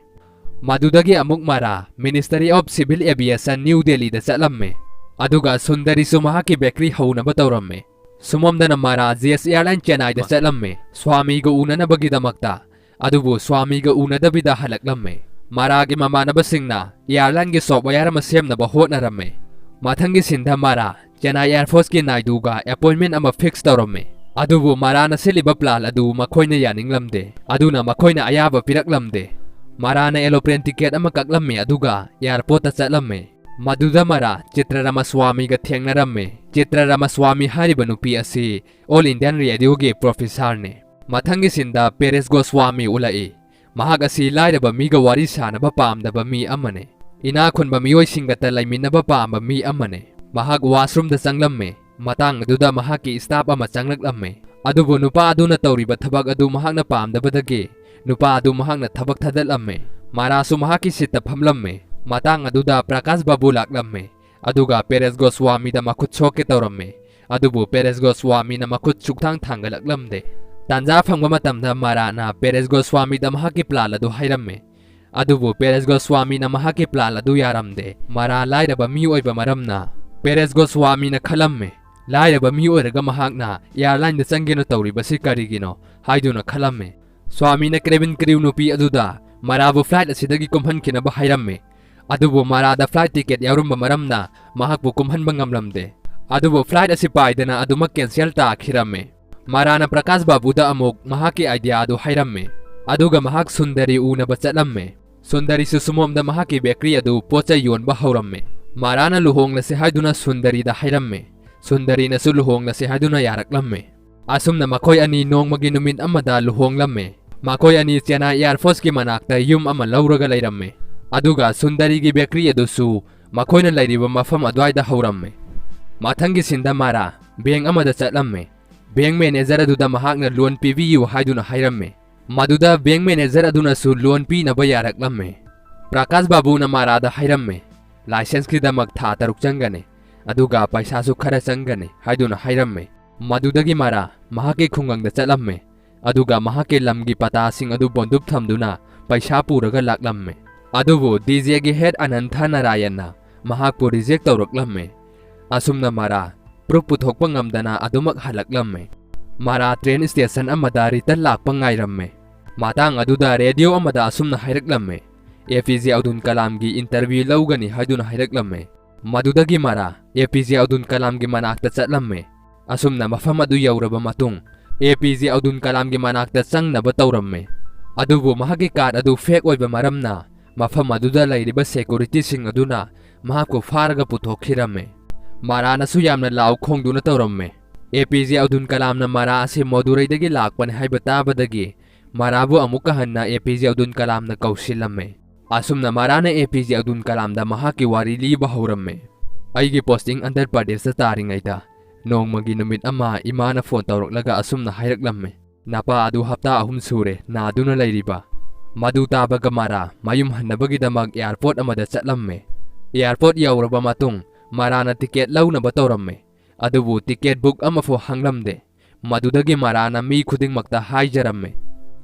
ꯃꯗꯨꯗꯒꯤ ꯑꯃꯨꯛ ꯃꯔꯥ Ministry of Civil Aviation, New Delhiꯗ ꯆꯠꯂꯝꯃꯤ, ꯑꯗꯨꯒ ꯁꯨꯟꯗꯔꯤꯁꯨ ꯃꯍꯥꯛꯀꯤ ꯕꯦꯀꯔꯤ ꯍꯧꯅꯕ ꯇꯧꯔꯝꯃꯤ꯫ ꯁꯨꯃꯝꯗꯅ ꯃꯔꯥ ꯖꯦ ꯑꯦꯁ ꯑꯦꯌꯔꯂꯥꯏꯟ ꯆꯦꯟꯅꯥꯏꯗ ꯆꯠꯂꯝꯃꯤ, ꯁ꯭ꯋꯥꯃꯤꯒ ꯎꯅꯅꯕꯒꯤꯗꯃꯛꯇ꯫ ꯑꯗꯨꯕꯨ ꯁ꯭ꯋꯥꯃꯤꯒ ꯎꯅꯗꯕꯤꯗ ꯍꯜꯂꯛꯂꯝꯃꯤ꯫ ꯃꯔꯥꯒꯤ ꯃꯃꯥꯟꯅꯕꯁꯤꯡꯅ ꯑꯦꯌꯔꯂꯥꯏꯟꯒꯤ ꯁꯣꯐꯋꯦꯌꯔ ꯑꯃ ꯁꯦꯝꯅꯕ ꯍꯣꯠꯅꯔꯝꯃꯤ꯫ ꯃꯊꯪꯒꯤ ꯁꯤꯟꯗ ꯃꯔꯥ ꯆꯦꯟꯅꯥꯏ ꯑꯦꯌꯔ ꯐꯣꯔꯁꯀꯤ ꯅꯥꯏꯗꯨꯒ ꯑꯦꯄꯣꯏꯟꯃꯦꯟ ꯑꯃ ꯐꯤꯛꯁ ꯇꯧꯔꯝꯃꯤ꯫ ꯑꯗꯨꯕꯨ ꯃꯔꯥꯅ ꯁꯤꯜꯂꯤꯕ ꯄ꯭ꯂꯥꯟ ꯑꯗꯨ ꯃꯈꯣꯏꯅ ꯌꯥꯅꯤꯡꯂꯝꯗꯦ, ꯑꯗꯨꯅ ꯃꯈꯣꯏꯅ ꯑꯌꯥꯕ ꯄꯤꯔꯛꯂꯝꯗꯦ꯫ ꯃꯔꯥꯅ ꯑꯦꯂꯣꯄ꯭ꯂꯦꯟ ꯇꯤꯀꯦꯠ ꯑꯃ ꯀꯛꯂꯝꯃꯤ, ꯑꯗꯨꯒ ꯑꯦꯌꯥꯔꯄꯣꯔꯠꯇ ꯆꯠꯂꯝꯃꯤ꯫ ꯃꯗꯨꯗ ꯃꯔꯥ ꯆꯤꯇ꯭ꯔ ꯔꯥꯃꯥꯁ꯭ꯋꯥꯃꯤꯒ ꯊꯦꯡꯅꯔꯝꯃꯤ꯫ ꯆꯤꯇ꯭ꯔ ꯔꯥꯃꯥꯁ꯭ꯋꯥꯃꯤ ꯍꯥꯏꯔꯤꯕ ꯅꯨꯄꯤ ꯑꯁꯤ ꯑꯣꯜ ꯏꯟꯗꯤꯌꯥꯟ ꯔꯦꯗꯤꯑꯣꯒꯤ ꯄ꯭ꯔꯣꯐꯦꯁꯔꯅꯤ꯫ ꯃꯊꯪꯒꯤ ꯁꯤꯟꯗ ꯄꯦꯔꯦꯁ ꯒꯣꯁ꯭ꯋꯥꯃꯤ ꯎꯠꯂꯛꯏ꯫ ꯃꯍꯥꯛ ꯑꯁꯤ ꯂꯥꯏꯔꯕ ꯃꯤꯒ ꯋꯥꯔꯤ ꯁꯥꯅꯕ ꯄꯥꯝꯗꯕ ꯃꯤ ꯑꯃꯅꯤ꯫ ꯏꯅꯥꯛ ꯈꯨꯟꯕ ꯃꯤꯑꯣꯏꯁꯤꯡꯒꯇ ꯂꯩꯃꯤꯟꯅꯕ ꯄꯥꯝꯕ ꯃꯤ ꯑꯃꯅꯤ꯫ ꯃꯍꯥꯛ ꯋꯥꯁꯔꯨꯝꯗ ꯆꯪꯂꯝꯃꯤ꯫ ꯃꯇꯥꯡ ꯑꯗꯨꯗ ꯃꯍꯥꯛꯀꯤ ꯁ꯭ꯇꯥꯐ ꯑꯃ ꯆꯪꯂꯛꯂꯝꯃꯤ꯫ ꯑꯗꯨꯕꯨ ꯅꯨꯄꯥ ꯑꯗꯨꯅ ꯇꯧꯔꯤꯕ ꯊꯕꯛ ꯑꯗꯨ ꯃꯍꯥꯛꯅ ꯄꯥꯝꯗꯕꯗꯒꯤ ꯅꯨꯄꯥ ꯑꯗꯨ ꯃꯍꯥꯛꯅ ꯊꯕꯛ ꯊꯥꯗꯠꯂꯝꯃꯤ꯫ ꯃꯔꯥꯁꯨ ꯃꯍꯥꯛꯀꯤ ꯁꯤꯠꯇ ꯐꯝꯂꯝꯃꯤ꯫ ꯃꯇꯥꯡ ꯑꯗꯨꯗ ꯄ꯭ꯔꯀꯥꯁ ꯕꯥꯕꯨ ꯂꯥꯛꯂꯝꯃꯤ꯫ ꯑꯗꯨꯒ ꯄꯦꯔꯦꯁ ꯒꯣꯁ꯭ꯋꯥꯃꯤꯗ ꯃꯈꯨꯠ ꯁꯣꯛꯀꯦ ꯇꯧꯔꯝꯃꯤ꯫ ꯑꯗꯨꯕꯨ ꯄꯦꯔꯦꯁ ꯒꯣꯁ꯭ꯋꯥꯃꯤꯅ ꯃꯈꯨꯠ ꯁꯨꯛꯊꯥꯡ ꯊꯥꯡꯒꯠꯂꯛꯂꯝꯗꯦ꯫ ꯇꯥꯟꯖꯥ ꯐꯪꯕ ꯃꯇꯝꯗ ꯃꯥꯔꯥꯅ ꯄꯦꯔꯦꯁ ꯒꯣꯁ꯭ꯋꯥꯃꯤꯗ ꯃꯍꯥꯛꯀꯤ ꯄ꯭ꯂꯥꯟ ꯑꯗꯨ ꯍꯥꯏꯔꯝꯃꯤ꯫ ꯑꯗꯨꯕꯨ ꯄꯦꯔꯦꯁ ꯒꯣꯁ꯭ꯋꯥꯃꯤꯅ ꯃꯍꯥꯛꯀꯤ ꯄ꯭ꯂꯥꯟ ꯑꯗꯨ ꯌꯥꯔꯝꯗꯦ꯫ ꯃꯥꯔꯥ ꯂꯥꯏꯔꯕ ꯃꯤ ꯑꯣꯏꯕ ꯃꯔꯝꯅ ꯄꯦꯔꯦꯁ ꯒꯣꯁ꯭ꯋꯥꯃꯤꯅ ꯈꯜꯂꯝꯃꯤ, ꯂꯥꯏꯔꯕ ꯃꯤ ꯑꯣꯏꯔꯒ ꯃꯍꯥꯛꯅ ꯑꯦꯌꯥꯔꯂꯥꯏꯟꯗ ꯆꯪꯒꯦꯅ ꯇꯧꯔꯤꯕꯁꯤ ꯀꯔꯤꯒꯤꯅꯣ ꯍꯥꯏꯗꯨꯅ ꯈꯜꯂꯝꯃꯤ꯫ ꯁ꯭ꯋꯥꯃꯤꯅ ꯀꯦꯕꯤꯟ ꯀ꯭ꯔꯤꯎ ꯅꯨꯄꯤ ꯑꯗꯨꯗ ꯃꯥꯔꯥꯕꯨ ꯐ꯭ꯂꯥꯏꯠ ꯑꯁꯤꯗꯒꯤ ꯀꯨꯝꯍꯟꯈꯤꯅꯕ ꯍꯥꯏꯔꯝꯃꯤ꯫ ꯑꯗꯨꯕꯨ ꯃꯥꯔꯥꯗ ꯐ꯭ꯂꯥꯏꯠ ꯇꯤꯀꯦꯠ ꯌꯥꯎꯔꯝꯕ ꯃꯔꯝꯅ ꯃꯍꯥꯛꯄꯨ ꯀꯨꯝꯍꯟꯕ ꯉꯝꯂꯝꯗꯦ꯫ ꯑꯗꯨꯕꯨ ꯐ꯭ꯂꯥꯏꯠ ꯑꯁꯤ ꯄꯥꯏꯗꯅ ꯑꯗꯨꯃꯛ ꯀꯦꯟꯁꯦꯜ ꯇꯥꯈꯤꯔꯝꯃꯤ꯫ ꯃꯥꯔꯥꯅ ꯄ꯭ꯔꯀꯥꯁ ꯕꯥꯕꯨꯗ ꯑꯃꯨꯛ ꯃꯍꯥꯛꯀꯤ ꯑꯥꯏꯗꯤꯌꯥ ꯑꯗꯨ ꯍꯥꯏꯔꯝꯃꯤ꯫ ꯑꯗꯨꯒ ꯃꯍꯥꯛ ꯁꯨꯟꯗꯔꯤ ꯎꯅꯕ ꯆꯠꯂꯝꯃꯤ꯫ ꯁꯨꯟꯗꯔꯤꯁꯨ ꯁꯨꯃꯣꯝꯗ ꯃꯍꯥꯛꯀꯤ ꯕꯦꯀꯔꯤ ꯑꯗꯨ ꯄꯣꯠ ꯆꯩ ꯌꯣꯟꯕ ꯍꯧꯔꯝꯃꯤ꯫ ꯃꯥꯔꯥꯅ ꯂꯨꯍꯣꯡꯂꯁꯤ ꯍꯥꯏꯗꯨꯅ ꯁꯨꯟꯗꯔꯤꯗ ꯍꯥꯏꯔꯝꯃꯤ꯫ ꯁꯨꯟꯗꯔꯤꯅꯁꯨ ꯂꯨꯍꯣꯡꯂꯁꯤ ꯍꯥꯏꯗꯨꯅ ꯌꯥꯔꯛꯂꯝꯃꯤ꯫ ꯑꯁꯨꯝꯅ ꯃꯈꯣꯏ ꯑꯅꯤ ꯅꯣꯡꯃꯒꯤ ꯅꯨꯃꯤꯠ ꯑꯃꯗ ꯂꯨꯍꯣꯡꯂꯝꯃꯤ꯫ ꯃꯈꯣꯏ ꯑꯅꯤ ꯆꯦꯟꯅꯥꯏ ꯑꯦꯌꯥꯔꯐꯣꯔꯁꯀꯤ ꯃꯅꯥꯛꯇ ꯌꯨꯝ ꯑꯃ ꯂꯧꯔꯒ ꯂꯩꯔꯝꯃꯤ꯫ ꯑꯗꯨꯒ ꯁꯨꯟꯗꯔꯤꯒꯤ ꯕꯦꯀꯔꯤ ꯑꯗꯨꯁꯨ ꯃꯈꯣꯏꯅ ꯂꯩꯔꯤꯕ ꯃꯐꯝ ꯑꯗꯨꯋꯥꯏꯗ ꯍꯧꯔꯝꯃꯤ꯫ ꯃꯊꯪꯒꯤ ꯁꯤꯟꯗ ꯃꯥꯔꯥ ꯕꯦꯡ ꯑꯃꯗ ꯆꯠꯂꯝꯃꯤ꯫ ꯕꯦꯡ ꯃꯦꯅꯦꯖꯔ ꯑꯗꯨꯗ ꯃꯍꯥꯛꯅ ꯂꯣꯟ ꯄꯤꯕꯤꯌꯨ ꯍꯥꯏꯗꯨꯅ ꯍꯥꯏꯔꯝꯃꯤ꯫ ꯃꯗꯨꯗ ꯕꯦꯡ ꯃꯦꯅꯦꯖꯔ ꯑꯗꯨꯅꯁꯨ ꯂꯣꯟ ꯄꯤꯅꯕ ꯌꯥꯔꯛꯂꯝꯃꯤ꯫ ꯄ꯭ꯔꯀꯥꯁ ꯕꯥꯕꯨꯅ ꯃꯥꯔꯥꯗ ꯍꯥꯏꯔꯝꯃꯤ, "ꯂꯥꯏꯁꯦꯟꯁꯀꯤꯗꯃꯛ ꯊꯥ ꯇꯔꯨꯛ ꯆꯪꯒꯅꯤ, ꯑꯗꯨꯒ ꯄꯩꯁꯥꯁꯨ ꯈꯔ ꯆꯪꯒꯅꯤ" ꯍꯥꯏꯗꯨꯅ ꯍꯥꯏꯔꯝꯃꯤ꯫ ꯃꯗꯨꯗꯒꯤ ꯃꯥꯔꯥ ꯃꯍꯥꯛꯀꯤ ꯈꯨꯡꯒꯪꯗ ꯆꯠꯂꯝꯃꯤ, ꯑꯗꯨꯒ ꯃꯍꯥꯛꯀꯤ ꯂꯝꯒꯤ ꯄꯇꯥꯁꯤꯡ ꯑꯗꯨ ꯕꯣꯟꯗꯨꯞ ꯊꯝꯗꯨꯅ ꯄꯩꯁꯥ ꯄꯨꯔꯒ ꯂꯥꯛꯂꯝꯃꯤ꯫ ꯑꯗꯨꯕꯨ ꯗꯤ ꯖꯦꯒꯤ ꯍꯦꯗ ꯑꯅꯟꯊ ꯅꯥꯔꯥꯌꯟꯅ ꯃꯍꯥꯛꯄꯨ ꯔꯤꯖꯦꯛ ꯇꯧꯔꯛꯂꯝꯃꯤ꯫ ꯑꯁꯨꯝꯅ ꯃꯥꯔꯥ ꯄ꯭ꯔꯨꯐ ꯄꯨꯊꯣꯛꯄ ꯉꯝꯗꯅ ꯑꯗꯨꯃꯛ ꯍꯜꯂꯛꯂꯝꯃꯤ꯫ ꯃꯥꯔꯥ ꯇ꯭ꯔꯦꯟ ꯁ꯭ꯇꯦꯁꯟ ꯑꯃꯗ ꯔꯤꯇꯟ ꯂꯥꯛꯄ ꯉꯥꯏꯔꯝꯃꯤ꯫ ꯃꯇꯥꯡ ꯑꯗꯨꯗ ꯔꯦꯗꯤꯑꯣ ꯑꯃꯗ ꯑꯁꯨꯝꯅ ꯍꯥꯏꯔꯛꯂꯝꯃꯤ, "ꯑꯦ ꯄꯤ ꯖꯦ ꯑꯕꯗꯨꯜ ꯀꯂꯥꯝꯒꯤ ꯏꯟꯇꯔꯚ꯭ꯌꯨ ꯂꯧꯒꯅꯤ" ꯍꯥꯏꯗꯨꯅ ꯍꯥꯏꯔꯛꯂꯝꯃꯤ꯫ ꯃꯗꯨꯗꯒꯤ ꯃꯥꯔꯥ ꯑꯦ ꯄꯤ ꯖꯦ ꯑꯕꯗꯨꯜ ꯀꯂꯥꯝꯒꯤ ꯃꯅꯥꯛꯇ ꯆꯠꯂꯝꯃꯤ꯫ ꯑꯁꯨꯝꯅ ꯃꯐꯝ ꯑꯗꯨ ꯌꯧꯔꯕ ꯃꯇꯨꯡ, ꯑꯦ ꯄꯤ ꯖꯦ ꯑꯕꯗꯨꯜ ꯀꯂꯥꯝꯒꯤ ꯃꯅꯥꯛꯇ ꯆꯪꯅꯕ ꯇꯧꯔꯝꯃꯤ꯫ ꯑꯗꯨꯕꯨ ꯃꯍꯥꯛꯀꯤ ꯀꯥꯔꯗ ꯑꯗꯨ ꯐꯦꯛ ꯑꯣꯏꯕ ꯃꯔꯝꯅ ꯃꯐꯝ ꯑꯗꯨꯗ ꯂꯩꯔꯤꯕ ꯁꯦꯀ꯭ꯌꯨꯔꯤꯇꯤꯁꯤꯡ ꯑꯗꯨꯅ ꯃꯍꯥꯛꯄꯨ ꯐꯥꯔꯒ ꯄꯨꯊꯣꯛꯈꯤꯔꯝꯃꯤ꯫ ꯃꯥꯔꯥꯅꯁꯨ ꯌꯥꯝꯅ ꯂꯥꯎ ꯈꯣꯡꯗꯨꯅ ꯇꯧꯔꯝꯃꯤ꯫ ꯑꯦ ꯄꯤ ꯖꯦ ꯑꯕꯗꯨꯜ ꯀꯂꯥꯝꯅ ꯃꯥꯔꯥ ꯑꯁꯤ ꯃꯗꯨꯔꯩꯗꯒꯤ ꯂꯥꯛꯄꯅꯤ ꯍꯥꯏꯕ ꯇꯥꯕꯗꯒꯤ ꯃꯥꯔꯥꯕꯨ ꯑꯃꯨꯛꯀ ꯍꯟꯅ ꯑꯦ ꯄꯤ ꯖꯦ ꯑꯕꯗꯨꯜ ꯀꯂꯥꯝꯅ ꯀꯧꯁꯤꯜꯂꯝꯃꯤ꯫ ꯑꯁꯨꯝꯅ ꯃꯥꯔꯥꯅ ꯑꯦ ꯄꯤ ꯖꯦ ꯑꯕꯗꯨꯜ ꯀꯂꯥꯝꯗ ꯃꯍꯥꯛꯀꯤ ꯋꯥꯔꯤ ꯂꯤꯕ ꯍꯧꯔꯝꯃꯤ꯫ "ꯑꯩꯒꯤ ꯄꯣꯁꯇꯤꯡ ꯑꯟꯙ꯭ꯔ ꯄ꯭ꯔꯗꯦꯁꯇ ꯇꯥꯔꯤꯉꯩꯗ ꯅꯣꯡꯃꯒꯤ ꯅꯨꯃꯤꯠ ꯑꯃ ꯏꯃꯥꯅ ꯐꯣꯟ ꯇꯧꯔꯛꯂꯒ ꯑꯁꯨꯝꯅ ꯍꯥꯏꯔꯛꯂꯝꯃꯤ, 'ꯅꯄꯥ ꯑꯗꯨ ꯍꯞꯇꯥ ꯑꯍꯨꯝ ꯁꯨꯔꯦ ꯅꯥꯗꯨꯅ ꯂꯩꯔꯤꯕ.' ꯃꯗꯨ ꯇꯥꯕꯒ ꯃꯥꯔꯥ ꯃꯌꯨꯝ ꯍꯟꯅꯕꯒꯤꯗꯃꯛ ꯑꯦꯌꯥꯔꯄꯣꯔꯠ ꯑꯃꯗ ꯆꯠꯂꯝꯃꯤ꯫ ꯑꯦꯌꯥꯔꯄꯣꯔꯠ ꯌꯧꯔꯕ ꯃꯇꯨꯡ ꯃꯔꯥꯅ ꯇꯤꯀꯦꯠ ꯂꯧꯅꯕ ꯇꯧꯔꯝꯃꯦ, ꯑꯗꯨꯕꯨ ꯇꯤꯀꯦꯠ ꯕꯨꯛ ꯑꯃꯐꯥꯎ ꯍꯥꯡꯂꯝꯗꯦ꯫ ꯃꯗꯨꯗꯒꯤ ꯃꯔꯥꯅ ꯃꯤ ꯈꯨꯗꯤꯡꯃꯛꯇ ꯍꯥꯏꯖꯔꯝꯃꯦ,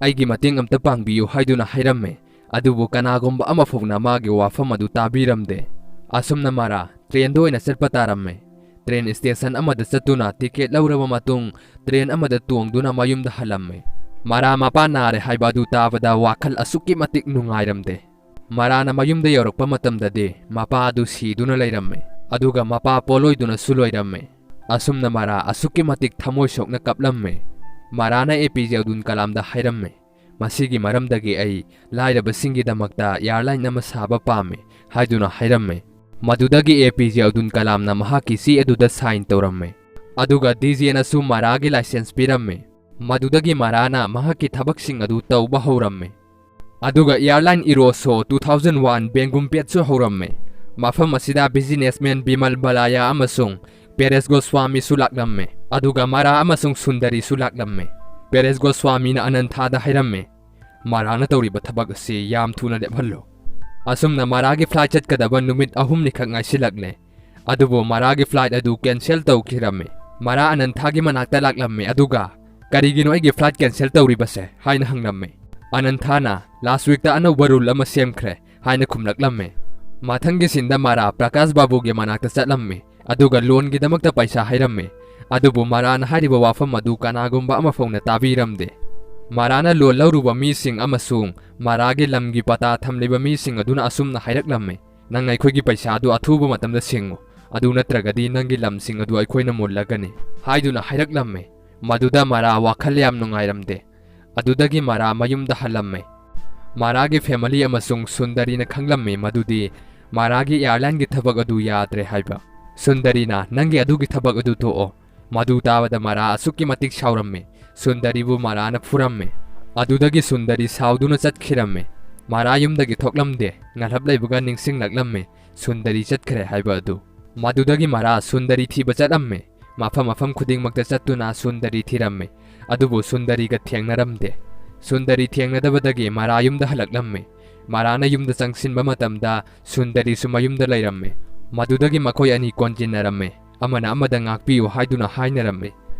"ꯑꯩꯒꯤ ꯃꯇꯦꯡ ꯑꯝꯇ ꯄꯥꯡꯕꯤꯌꯨ" ꯍꯥꯏꯗꯨꯅ ꯍꯥꯏꯔꯝꯃꯦ꯫ ꯑꯗꯨꯕꯨ ꯀꯅꯥꯒꯨꯝꯕ ꯑꯃꯐꯥꯎꯅ ꯃꯥꯒꯤ ꯋꯥꯐꯝ ꯑꯗꯨ ꯇꯥꯕꯤꯔꯝꯗꯦ꯫ ꯑꯁꯨꯝꯅ ꯃꯔꯥ ꯇ꯭ꯔꯦꯟꯗ ꯑꯣꯏꯅ ꯆꯠꯄ ꯇꯥꯔꯝꯃꯦ꯫ ꯇ꯭ꯔꯦꯟ ꯁ꯭ꯇꯦꯁꯟ ꯑꯃꯗ ꯆꯠꯇꯨꯅ ꯇꯤꯀꯦꯠ ꯂꯧꯔꯕ ꯃꯇꯨꯡ, ꯇ꯭ꯔꯦꯟ ꯑꯃꯗ ꯇꯣꯡꯗꯨꯅ ꯃꯌꯨꯝꯗ ꯍꯜꯂꯝꯃꯦ꯫ ꯃꯔꯥ ꯃꯄꯥ ꯅꯥꯔꯦ ꯍꯥꯏꯕ ꯑꯗꯨ ꯇꯥꯕꯗ ꯋꯥꯈꯜ ꯑꯁꯨꯛꯀꯤ ꯃꯇꯤꯛ ꯅꯨꯡꯉꯥꯏꯔꯝꯗꯦ꯫ ꯃꯔꯥꯅ ꯃꯌꯨꯝꯗ ꯌꯧꯔꯛꯄ ꯃꯇꯝꯗꯗꯤ ꯃꯄꯥ ꯑꯗꯨ ꯁꯤꯗꯨꯅ ꯂꯩꯔꯝꯃꯦ, ꯑꯗꯨꯒ ꯃꯄꯥ ꯄꯣꯂꯣꯏꯗꯨꯅꯁꯨ ꯂꯣꯏꯔꯝꯃꯦ꯫ ꯑꯁꯨꯝꯅ ꯃꯔꯥ ꯑꯁꯨꯛꯀꯤ ꯃꯇꯤꯛ ꯊꯃꯣꯏ ꯁꯣꯛꯅ ꯀꯞꯂꯝꯃꯦ꯫ ꯃꯔꯥꯅ ꯑꯦ ꯄꯤ ꯖꯦ ꯑꯕꯗꯨꯜ ꯀꯂꯥꯝꯗ ꯍꯥꯏꯔꯝꯃꯦ, "ꯃꯁꯤꯒꯤ ꯃꯔꯝꯗꯒꯤ ꯑꯩ ꯂꯥꯏꯔꯕꯁꯤꯡꯒꯤꯗꯃꯛꯇ ꯑꯦꯌꯥꯔꯂꯥꯏꯟ ꯑꯃ ꯁꯥꯕ ꯄꯥꯝꯃꯤ" ꯍꯥꯏꯗꯨꯅ ꯍꯥꯏꯔꯝꯃꯦ꯫ ꯃꯗꯨꯗꯒꯤ ꯑꯦ ꯄꯤ ꯖꯦ ꯑꯕꯗꯨꯜ ꯀꯂꯥꯝꯅ ꯃꯍꯥꯛꯀꯤ ꯆꯦ ꯑꯗꯨꯗ ꯁꯥꯏꯟ ꯇꯧꯔꯝꯃꯦ꯫ ꯑꯗꯨꯒ ꯗꯤ ꯖꯦꯅꯁꯨ ꯃꯔꯥꯒꯤ ꯂꯥꯏꯁꯦꯟꯁ ꯄꯤꯔꯝꯃꯦ꯫ ꯃꯗꯨꯗꯒꯤ ꯃꯔꯥꯅ ꯃꯍꯥꯛꯀꯤ ꯊꯕꯛꯁꯤꯡ ꯑꯗꯨ ꯇꯧꯕ ꯍꯧꯔꯝꯃꯦ꯫ ꯑꯗꯨꯒ ꯑꯦꯌꯥꯔꯂꯥꯏꯟ ꯏꯔꯣꯁꯣ ꯇꯨ ꯊꯥꯎꯖꯟ ꯋꯥꯟ ꯕꯦꯡꯒꯨꯝꯄꯦꯠꯁꯨ ꯍꯧꯔꯝꯃꯦ꯫ ꯃꯐꯝ ꯑꯁꯤꯗ ꯕꯤꯖꯤꯅꯦꯁꯃꯦꯟ ꯕꯤꯃꯜ ꯕꯂꯥꯌꯥ ꯑꯃꯁꯨꯡ ꯄꯦꯔꯦꯁ ꯒꯣꯁ꯭ꯋꯥꯃꯤꯁꯨ ꯂꯥꯛꯂꯝꯃꯦ, ꯑꯗꯨꯒ ꯃꯔꯥ ꯑꯃꯁꯨꯡ ꯁꯨꯟꯗꯔꯤꯁꯨ ꯂꯥꯛꯂꯝꯃꯦ꯫ ꯄꯦꯔꯦꯁ ꯒꯣꯁ꯭ꯋꯥꯃꯤꯅ ꯑꯅꯟꯊꯥꯗ ꯍꯥꯏꯔꯝꯃꯦ, "ꯃꯔꯥꯅ ꯇꯧꯔꯤꯕ ꯊꯕꯛ ꯑꯁꯤ ꯌꯥꯝ ꯊꯨꯅ ꯂꯦꯞꯍꯜꯂꯨ"꯫ ꯑꯁꯨꯝꯅ ꯃꯔꯥꯒꯤ ꯐ꯭ꯂꯥꯏꯠ ꯆꯠꯀꯗꯕ ꯅꯨꯃꯤꯠ ꯑꯍꯨꯝꯅꯤꯈꯛ ꯉꯥꯏꯁꯤꯜꯂꯛꯂꯦ꯫ ꯑꯗꯨꯕꯨ ꯃꯔꯥꯒꯤ ꯐ꯭ꯂꯥꯏꯠ ꯑꯗꯨ ꯀꯦꯟꯁꯦꯜ ꯇꯧꯈꯤꯔꯝꯃꯤ꯫ ꯃꯔꯥ ꯑꯅꯟꯊꯥꯒꯤ ꯃꯅꯥꯛꯇ ꯂꯥꯛꯂꯝꯃꯤ, ꯑꯗꯨꯒ "ꯀꯔꯤꯒꯤꯅꯣ ꯑꯩꯒꯤ ꯐ꯭ꯂꯥꯏꯠ ꯀꯦꯟꯁꯦꯜ ꯇꯧꯔꯤꯕꯁꯦ?" ꯍꯥꯏꯅ ꯍꯪꯂꯝꯃꯤ꯫ ꯑꯅꯟꯊꯥꯅ, "ꯂꯥꯁ ꯋꯤꯛꯇ ꯑꯅꯧꯕ ꯔꯨꯜ ꯑꯃ ꯁꯦꯝꯈ꯭ꯔꯦ" ꯍꯥꯏꯅ ꯈꯨꯝꯂꯛꯂꯝꯃꯤ꯫ ꯃꯊꯪꯒꯤ ꯁꯤꯟꯗ ꯃꯔꯥ ꯄ꯭ꯔꯀꯥꯁ ꯕꯥꯕꯨꯒꯤ ꯃꯅꯥꯛꯇ ꯆꯠꯂꯝꯃꯤ, ꯑꯗꯨꯒ ꯂꯣꯟꯒꯤꯗꯃꯛꯇ ꯄꯩꯁꯥ ꯍꯥꯏꯔꯝꯃꯤ꯫ ꯑꯗꯨꯕꯨ ꯃꯔꯥꯅ ꯍꯥꯏꯔꯤꯕ ꯋꯥꯐꯝ ꯑꯗꯨ ꯀꯅꯥꯒꯨꯝꯕ ꯑꯃꯐꯥꯎꯅ ꯇꯥꯕꯤꯔꯝꯗꯦ꯫ ꯃꯔꯥꯅ ꯂꯣꯟ ꯂꯧꯔꯨꯕ ꯃꯤꯁꯤꯡ ꯑꯃꯁꯨꯡ ꯃꯔꯥꯒꯤ ꯂꯝꯒꯤ ꯄꯇꯥ ꯊꯝꯂꯤꯕ ꯃꯤꯁꯤꯡ ꯑꯗꯨꯅ ꯑꯁꯨꯝꯅ ꯍꯥꯏꯔꯛꯂꯝꯃꯤ, "ꯅꯪ ꯑꯩꯈꯣꯏꯒꯤ ꯄꯩꯁꯥ ꯑꯗꯨ ꯑꯊꯨꯕ ꯃꯇꯝꯗ ꯁꯤꯡꯉꯨ, ꯑꯗꯨ ꯅꯠꯇ꯭ꯔꯒꯗꯤ ꯅꯪꯒꯤ ꯂꯝꯁꯤꯡ ꯑꯗꯨ ꯑꯩꯈꯣꯏꯅ ꯃꯨꯜꯂꯒꯅꯤ" ꯍꯥꯏꯗꯨꯅ ꯍꯥꯏꯔꯛꯂꯝꯃꯤ꯫ ꯃꯗꯨꯗ ꯃꯔꯥ ꯋꯥꯈꯜ ꯌꯥꯝ ꯅꯨꯡꯉꯥꯏꯔꯝꯗꯦ꯫ ꯑꯗꯨꯗꯒꯤ ꯃꯔꯥ ꯃꯌꯨꯝꯗ ꯍꯜꯂꯝꯃꯦ꯫ ꯃꯔꯥꯒꯤ ꯐꯦꯃꯤꯂꯤ ꯑꯃꯁꯨꯡ ꯁꯨꯟꯗꯔꯤꯅ ꯈꯪꯂꯝꯃꯤ ꯃꯗꯨꯗꯤ ꯃꯔꯥꯒꯤ ꯑꯦꯌꯥꯔꯂꯥꯏꯟꯒꯤ ꯊꯕꯛ ꯑꯗꯨ ꯌꯥꯗ꯭ꯔꯦ ꯍꯥꯏꯕ꯫ ꯁꯨꯟꯗꯔꯤꯅ, "ꯅꯪꯒꯤ ꯑꯗꯨꯒꯤ ꯊꯕꯛ ꯑꯗꯨ ꯇꯣꯛꯑꯣ"꯫ ꯃꯗꯨ ꯇꯥꯕꯗ ꯃꯔꯥ ꯑꯁꯨꯛꯀꯤ ꯃꯇꯤꯛ ꯁꯥꯎꯔꯝꯃꯤ꯫ ꯁꯨꯟꯗꯔꯤꯕꯨ ꯃꯔꯥꯅ ꯐꯨꯔꯝꯃꯤ꯫ ꯑꯗꯨꯗꯒꯤ ꯁꯨꯟꯗꯔꯤ ꯁꯥꯎꯗꯨꯅ ꯆꯠꯈꯤꯔꯝꯃꯤ꯫ ꯃꯔꯥ ꯌꯨꯝꯗꯒꯤ ꯊꯣꯛꯂꯝꯗꯦ꯫ ꯉꯜꯍꯞ ꯂꯩꯕꯒ ꯅꯤꯡꯁꯤꯡꯂꯛꯂꯝꯃꯤ ꯁꯨꯟꯗꯔꯤ ꯆꯠꯈ꯭ꯔꯦ ꯍꯥꯏꯕ ꯑꯗꯨ꯫ ꯃꯗꯨꯗꯒꯤ ꯃꯔꯥ ꯁꯨꯟꯗꯔꯤ ꯊꯤꯕ ꯆꯠꯂꯝꯃꯤ꯫ ꯃꯐꯝ ꯃꯐꯝ ꯈꯨꯗꯤꯡꯃꯛꯇ ꯆꯠꯇꯨꯅ ꯁꯨꯟꯗꯔꯤ ꯊꯤꯔꯝꯃꯤ, ꯑꯗꯨꯕꯨ ꯁꯨꯟꯗꯔꯤꯒ ꯊꯦꯡꯅꯔꯝꯗꯦ꯫ ꯁꯨꯟꯗꯔꯤ ꯊꯦꯡꯅꯗꯕꯗꯒꯤ ꯃꯔꯥ ꯌꯨꯝꯗ ꯍꯜꯂꯛꯂꯝꯃꯤ꯫ ꯃꯔꯥꯅ ꯌꯨꯝꯗ ꯆꯪꯁꯤꯟꯕ ꯃꯇꯝꯗ ꯁꯨꯟꯗꯔꯤꯁꯨ ꯃꯌꯨꯝꯗ ꯂꯩꯔꯝꯃꯤ꯫ ꯃꯗꯨꯗꯒꯤ ꯃꯈꯣꯏ ꯑꯅꯤ ꯀꯣꯟꯖꯤꯟꯅꯔꯝꯃꯦ꯫ ꯑꯃꯅ ꯑꯃꯗ ꯉꯥꯛꯄꯤꯌꯨ ꯍꯥꯏꯗꯨꯅ ꯍꯥꯏꯅꯔꯝꯃꯤ꯫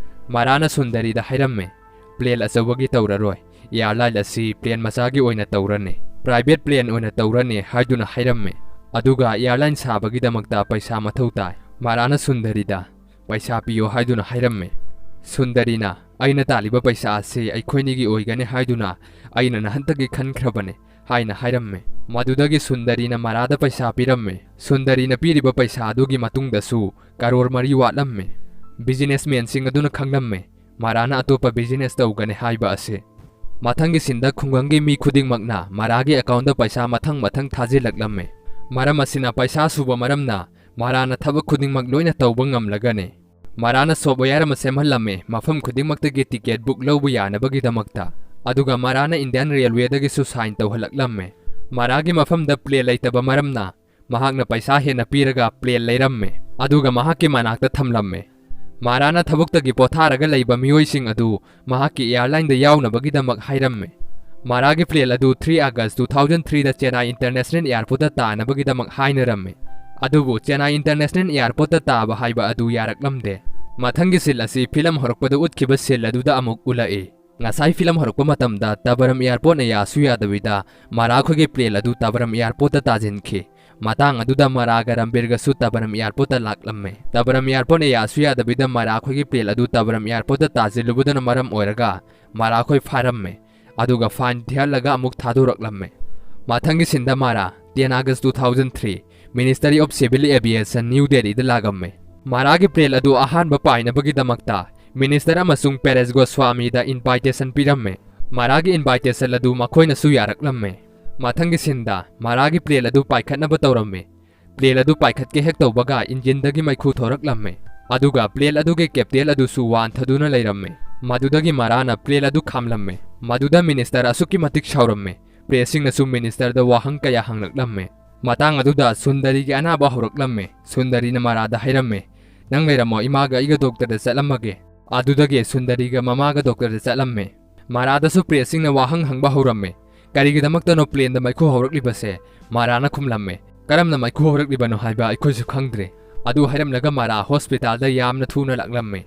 ꯃꯔꯥꯅ ꯁꯨꯟꯗꯔꯤꯗ ꯍꯥꯏꯔꯝꯃꯦ, "ꯄ꯭ꯂꯦꯟ ꯑꯆꯧꯕꯒꯤ ꯇꯧꯔꯔꯣꯏ, ꯑꯦꯌꯥꯔꯂꯥꯏꯟ ꯑꯁꯤ ꯄ꯭ꯂꯦꯟ ꯃꯆꯥꯒꯤ ꯑꯣꯏꯅ ꯇꯧꯔꯅꯤ, ꯄ꯭ꯔꯥꯏꯚꯦꯠ ꯄ꯭ꯂꯦꯟ ꯑꯣꯏꯅ ꯇꯧꯔꯅꯤ" ꯍꯥꯏꯗꯨꯅ ꯍꯥꯏꯔꯝꯃꯤ꯫ ꯑꯗꯨꯒ ꯑꯦꯌꯥꯔꯂꯥꯏꯟ ꯁꯥꯕꯒꯤꯗꯃꯛꯇ ꯄꯩꯁꯥ ꯃꯊꯧ ꯇꯥꯏ꯫ ꯃꯔꯥꯅ ꯁꯨꯟꯗꯔꯤꯗ ꯄꯩꯁꯥ ꯄꯤꯌꯣ ꯍꯥꯏꯗꯨꯅ ꯍꯥꯏꯔꯝꯃꯤ꯫ ꯁꯨꯟꯗꯔꯤꯅ, "ꯑꯩꯅ ꯇꯥꯜꯂꯤꯕ ꯄꯩꯁꯥ ꯑꯁꯤ ꯑꯩꯈꯣꯏꯅꯤꯒꯤ ꯑꯣꯏꯒꯅꯤ ꯍꯥꯏꯗꯨꯅ ꯑꯩꯅ ꯅꯍꯥꯟꯇꯒꯤ ꯈꯟꯈ꯭ꯔꯕꯅꯤ" ꯍꯥꯏꯅ ꯍꯥꯏꯔꯝꯃꯤ꯫ ꯃꯗꯨꯗꯒꯤ ꯁꯨꯟꯗꯔꯤꯅ ꯃꯔꯥꯗ ꯄꯩꯁꯥ ꯄꯤꯔꯝꯃꯤ꯫ ꯁꯨꯟꯗꯔꯤꯅ ꯄꯤꯔꯤꯕ ꯄꯩꯁꯥ ꯑꯗꯨꯒꯤ ꯃꯇꯨꯡꯗꯁꯨ ꯀꯔꯣꯔ ꯃꯔꯤ ꯋꯥꯠꯂꯝꯃꯤ꯫ ꯕꯤꯖꯤꯅꯦꯁꯃꯦꯟꯁꯤꯡ ꯑꯗꯨꯅ ꯈꯪꯂꯝꯃꯤ ꯃꯔꯥꯅ ꯑꯇꯣꯞꯄ ꯕꯤꯖꯤꯅꯦꯁ ꯇꯧꯒꯅꯤ ꯍꯥꯏꯕ ꯑꯁꯤ꯫ ꯃꯊꯪꯒꯤ ꯁꯤꯟꯗ ꯈꯨꯡꯒꯪꯒꯤ ꯃꯤ ꯈꯨꯗꯤꯡꯃꯛꯅ ꯃꯔꯥꯒꯤ ꯑꯦꯀꯥꯎꯟꯗ ꯄꯩꯁꯥ ꯃꯊꯪ ꯃꯊꯪ ꯊꯥꯖꯤꯜꯂꯛꯂꯝꯃꯤ꯫ ꯃꯔꯝ ꯑꯁꯤꯅ ꯄꯩꯁꯥ ꯁꯨꯕ ꯃꯔꯝꯅ ꯃꯔꯥꯅ ꯊꯕꯛ ꯈꯨꯗꯤꯡꯃꯛ ꯂꯣꯏꯅ ꯇꯧꯕ ꯉꯝꯂꯒꯅꯤ꯫ ꯃꯔꯥꯅ ꯁꯣꯞꯋꯦꯌꯔ ꯑꯃ ꯁꯦꯝꯍꯜꯂꯝꯃꯤ, ꯃꯐꯝ ꯈꯨꯗꯤꯡꯃꯛꯇꯒꯤ ꯇꯤꯀꯦꯠ ꯕꯨꯛ ꯂꯧꯕ ꯌꯥꯅꯕꯒꯤꯗꯃꯛꯇ꯫ ꯑꯗꯨꯒ ꯃꯔꯥꯅ ꯏꯟꯗꯤꯌꯟ ꯔꯦꯜꯋꯦꯗꯒꯤꯁꯨ ꯁꯥꯏꯟ ꯇꯧꯍꯜꯂꯛꯂꯝꯃꯤ꯫ ꯃꯔꯥꯒꯤ ꯃꯐꯝꯗ ꯄ꯭ꯂꯦꯟ ꯂꯩꯇꯕ ꯃꯔꯝꯅ ꯃꯍꯥꯛꯅ ꯄꯩꯁꯥ ꯍꯦꯟꯅ ꯄꯤꯔꯒ ꯄ꯭ꯂꯦꯟ ꯂꯩꯔꯝꯃꯤ, ꯑꯗꯨꯒ ꯃꯍꯥꯛꯀꯤ ꯃꯅꯥꯛꯇ ꯊꯝꯂꯝꯃꯤ꯫ ꯃꯔꯥꯅ ꯊꯕꯛꯇꯒꯤ ꯄꯣꯊꯥꯔꯒ ꯂꯩꯕ ꯃꯤꯑꯣꯏꯁꯤꯡ ꯑꯗꯨ ꯃꯍꯥꯛꯀꯤ ꯑꯦꯌꯥꯔꯂꯥꯏꯟꯗ ꯌꯥꯎꯅꯕꯒꯤꯗꯃꯛ ꯍꯥꯏꯔꯝꯃꯤ꯫ ꯃꯔꯥꯒꯤ ꯄ꯭ꯂꯦꯟ ꯑꯗꯨ three August two thousand threeꯗ ꯆꯦꯟꯅꯥꯏ ꯏꯟꯇꯔꯅꯦꯁꯅꯦꯜ ꯑꯦꯌꯥꯔꯄꯣꯔꯠꯇ ꯇꯥꯅꯕꯒꯤꯗꯃꯛ ꯍꯥꯏꯅꯔꯝꯃꯤ, ꯑꯗꯨꯕꯨ ꯆꯦꯟꯅꯥꯏ ꯏꯟꯇꯔꯅꯦꯁꯅꯦꯜ ꯑꯦꯌꯥꯔꯄꯣꯔꯠꯇ ꯇꯥꯕ ꯍꯥꯏꯕ ꯑꯗꯨ ꯌꯥꯔꯛꯂꯝꯗꯦ꯫ ꯃꯊꯪꯒꯤ ꯁꯤꯟ ꯑꯁꯤ ꯐꯤꯂꯝ ꯍꯧꯔꯛꯄꯗ ꯎꯠꯈꯤꯕ ꯁꯤꯟ ꯑꯗꯨꯗ ꯑꯃꯨꯛ ꯎꯠꯂꯛꯏ꯫ ꯉꯁꯥꯏ ꯐꯤꯂꯝ ꯍꯧꯔꯛꯄ ꯃꯇꯝꯗ ꯇꯕꯔꯝ ꯑꯦꯌꯥꯔꯄꯣꯔꯠꯅ ꯌꯥꯁꯨ ꯌꯥꯗꯕꯤꯗ ꯃꯔꯥ ꯈꯣꯏꯒꯤ ꯄ꯭ꯂꯦꯟ ꯑꯗꯨ ꯇꯕꯔꯝ ꯑꯦꯌꯥꯔꯄꯣꯔꯠꯇ ꯇꯥꯁꯤꯟꯈꯤ꯫ ꯃꯇꯥꯡ ꯑꯗꯨꯗ ꯃꯔꯥꯒ ꯔꯝꯕꯤꯔꯒꯁꯨ ꯇꯕꯔꯝ ꯑꯦꯌꯥꯔꯄꯣꯔꯠꯇ ꯂꯥꯛꯂꯝꯃꯦ꯫ ꯇꯕꯔꯝ ꯑꯦꯌꯥꯔꯄꯣꯔꯠꯅ ꯌꯥꯁꯨ ꯌꯥꯗꯕꯤꯗ ꯃꯔꯥ ꯈꯣꯏꯒꯤ ꯄ꯭ꯂꯦꯟ ꯑꯗꯨ ꯇꯕꯔꯝ ꯑꯦꯌꯥꯔꯄꯣꯔꯠꯇ ꯇꯥꯁꯤꯜꯂꯨꯕꯗꯨꯅ ꯃꯔꯝ ꯑꯣꯏꯔꯒ ꯃꯔꯥ ꯈꯣꯏ ꯐꯥꯔꯝꯃꯦ, ꯑꯗꯨꯒ ꯐꯥꯏꯟ ꯊꯤꯍꯜꯂꯒ ꯑꯃꯨꯛ ꯊꯥꯗꯣꯔꯛꯂꯝꯃꯦ꯫ ꯃꯊꯪꯒꯤ ꯁꯤꯟꯗ ꯃꯔꯥ ten August two thousand three, Ministry of Civil Aviation, new ꯗꯦꯜꯂꯤꯗ ꯂꯥꯛꯂꯝꯃꯦ꯫ ꯃꯔꯥꯒꯤ ꯄ꯭ꯂꯦꯟ ꯑꯗꯨ ꯑꯍꯥꯟꯕ ꯄꯥꯏꯅꯕꯒꯤꯗꯃꯛꯇ ꯃꯤꯅꯤꯁꯇꯔ ꯑꯃꯁꯨꯡ ꯄꯦꯔꯦꯁ ꯒꯣꯁ꯭ꯋꯥꯃꯤꯗ ꯏꯟꯚꯥꯏꯇꯦꯁꯟ ꯄꯤꯔꯝꯃꯦ꯫ ꯃꯔꯥꯒꯤ ꯏꯟꯚꯥꯏꯇꯦꯁꯟ ꯑꯗꯨ ꯃꯈꯣꯏꯅꯁꯨ ꯌꯥꯔꯛꯂꯝꯃꯦ꯫ ꯃꯊꯪꯒꯤ ꯁꯤꯟꯗ ꯃꯔꯥꯒꯤ ꯄ꯭ꯂꯦꯟ ꯑꯗꯨ ꯄꯥꯏꯈꯠꯅꯕ ꯇꯧꯔꯝꯃꯤ꯫ ꯄ꯭ꯂꯦꯟ ꯑꯗꯨ ꯄꯥꯏꯈꯠꯀꯦ ꯍꯦꯛ ꯇꯧꯕꯒ ꯏꯟꯖꯤꯟꯗꯒꯤ ꯃꯩꯈꯨ ꯊꯣꯔꯛꯂꯝꯃꯦ, ꯑꯗꯨꯒ ꯄ꯭ꯂꯦꯟ ꯑꯗꯨꯒꯤ ꯀꯦꯞꯇꯦꯟ ꯑꯗꯨꯁꯨ ꯋꯥꯟꯊꯗꯨꯅ ꯂꯩꯔꯝꯃꯦ꯫ ꯃꯗꯨꯗꯒꯤ ꯃꯔꯥꯅ ꯄ꯭ꯂꯦꯟ ꯑꯗꯨ ꯈꯥꯝꯂꯝꯃꯦ꯫ ꯃꯗꯨꯗ ꯃꯤꯅꯤꯁꯇꯔ ꯑꯁꯨꯛꯀꯤ ꯃꯇꯤꯛ ꯁꯥꯎꯔꯝꯃꯦ꯫ ꯄ꯭ꯔꯦꯁꯁꯤꯡꯅꯁꯨ ꯃꯤꯅꯤꯁꯇꯔꯗ ꯋꯥꯍꯪ ꯀꯌꯥ ꯍꯪꯂꯛꯂꯝꯃꯦ꯫ ꯃꯇꯥꯡ ꯑꯗꯨꯗ ꯁꯨꯟꯗꯔꯤꯒꯤ ꯑꯅꯥꯕ ꯍꯧꯔꯛꯂꯝꯃꯦ꯫ ꯁꯨꯟꯗꯔꯤꯅ ꯃꯔꯥꯗ ꯍꯥꯏꯔꯝꯃꯦ, "ꯅꯪ ꯂꯩꯔꯝꯃꯣ, ꯏꯃꯥꯒ ꯑꯩꯒ ꯗꯣꯛꯇꯔꯗ ꯆꯠꯂꯝꯃꯒꯦ"꯫ ꯑꯗꯨꯗꯒꯤ ꯁꯨꯟꯗꯔꯤꯒ ꯃꯃꯥꯒ ꯗꯣꯛꯇꯔꯗ ꯆꯠꯂꯝꯃꯦ꯫ ꯃꯔꯥꯗꯁꯨ ꯄ꯭ꯔꯦꯁꯁꯤꯡꯅ ꯋꯥꯍꯪ ꯍꯪꯕ ꯍꯧꯔꯝꯃꯦ꯫ "ꯀꯔꯤꯒꯤꯗꯃꯛꯇꯅꯣ ꯄ꯭ꯂꯦꯟꯗ ꯃꯩꯈꯨ ꯍꯧꯔꯛꯂꯤꯕꯁꯦ?" ꯃꯔꯥꯅ ꯈꯨꯝꯂꯝꯃꯦ, ꯀꯔꯝꯅ ꯃꯩꯈꯨ ꯍꯧꯔꯛꯂꯤꯕꯅꯣ ꯍꯥꯏꯕ ꯑꯩꯈꯣꯏꯁꯨ ꯈꯪꯗ꯭ꯔꯦ꯫ ꯑꯗꯨ ꯍꯥꯏꯔꯝꯂꯒ ꯃꯔꯥ ꯍꯣꯁꯄꯤꯇꯥꯜꯗ ꯌꯥꯝꯅ ꯊꯨꯅ ꯂꯥꯛꯂꯝꯃꯦ꯫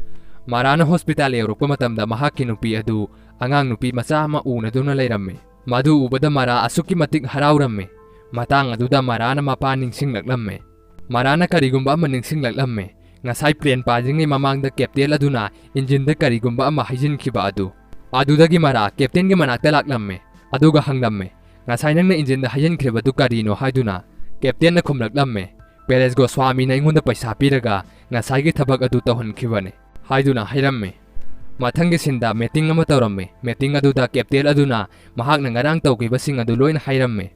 ꯃꯔꯥꯅ ꯍꯣꯁꯄꯤꯇꯥꯜ ꯌꯧꯔꯛꯄ ꯃꯇꯝꯗ ꯃꯍꯥꯛꯀꯤ ꯅꯨꯄꯤ ꯑꯗꯨ ꯑꯉꯥꯡ ꯅꯨꯄꯤ ꯃꯆꯥ ꯑꯃ ꯎꯅꯗꯨꯅ ꯂꯩꯔꯝꯃꯤ꯫ ꯃꯗꯨ ꯎꯕꯗ ꯃꯔꯥ ꯑꯁꯨꯛꯀꯤ ꯃꯇꯤꯛ ꯍꯔꯥꯎꯔꯝꯃꯤ꯫ ꯃꯇꯥꯡ ꯑꯗꯨꯗ ꯃꯔꯥꯅ ꯃꯄꯥ ꯅꯤꯡꯁꯤꯡꯂꯛꯂꯝꯃꯤ꯫ ꯃꯔꯥꯅ ꯀꯔꯤꯒꯨꯝꯕ ꯑꯃ ꯅꯤꯡꯁꯤꯡꯂꯛꯂꯝꯃꯤ꯫ ꯉꯁꯥꯏ ꯄ꯭ꯂꯦꯟ ꯄꯥꯏꯗ꯭ꯔꯤꯉꯩ ꯃꯃꯥꯡꯗ ꯀꯦꯞꯇꯦꯟ ꯑꯗꯨꯅ ꯏꯟꯖꯤꯟꯗ ꯀꯔꯤꯒꯨꯝꯕ ꯑꯃ ꯍꯩꯖꯤꯟꯈꯤꯕ ꯑꯗꯨ꯫ ꯑꯗꯨꯗꯒꯤ ꯃꯔꯥ ꯀꯦꯞꯇꯦꯟꯒꯤ ꯃꯅꯥꯛꯇ ꯂꯥꯛꯂꯝꯃꯤ꯫ ꯑꯗꯨꯒ ꯍꯪꯂꯝꯃꯤ, "ꯉꯁꯥꯏ ꯅꯪꯅ ꯏꯟꯖꯤꯟꯗ ꯍꯩꯖꯤꯟꯈ꯭ꯔꯤꯕꯗꯨ ꯀꯔꯤꯅꯣ?" ꯍꯥꯏꯗꯨꯅ꯫ ꯀꯦꯞꯇꯦꯟꯅ ꯈꯨꯝꯂꯛꯂꯝꯃꯤ, "ꯄꯦꯔꯦꯁ ꯒꯣꯁ꯭ꯋꯥꯃꯤꯅ ꯑꯩꯉꯣꯟꯗ ꯄꯩꯁꯥ ꯄꯤꯔꯒ ꯉꯁꯥꯏꯒꯤ ꯊꯕꯛ ꯑꯗꯨ ꯇꯧꯍꯟꯈꯤꯕꯅꯤ" ꯍꯥꯏꯗꯨꯅ ꯍꯥꯏꯔꯝꯃꯤ꯫ ꯃꯊꯪꯒꯤ ꯁꯤꯟꯗ ꯃꯤꯇꯤꯡ ꯑꯃ ꯇꯧꯔꯝꯃꯤ꯫ ꯃꯤꯇꯤꯡ ꯑꯗꯨꯗ ꯀꯦꯞꯇꯦꯟ ꯑꯗꯨꯅ ꯃꯍꯥꯛꯅ ꯉꯔꯥꯡ ꯇꯧꯈꯤꯕꯁꯤꯡ ꯑꯗꯨ ꯂꯣꯏꯅ ꯍꯥꯏꯔꯝꯃꯤ꯫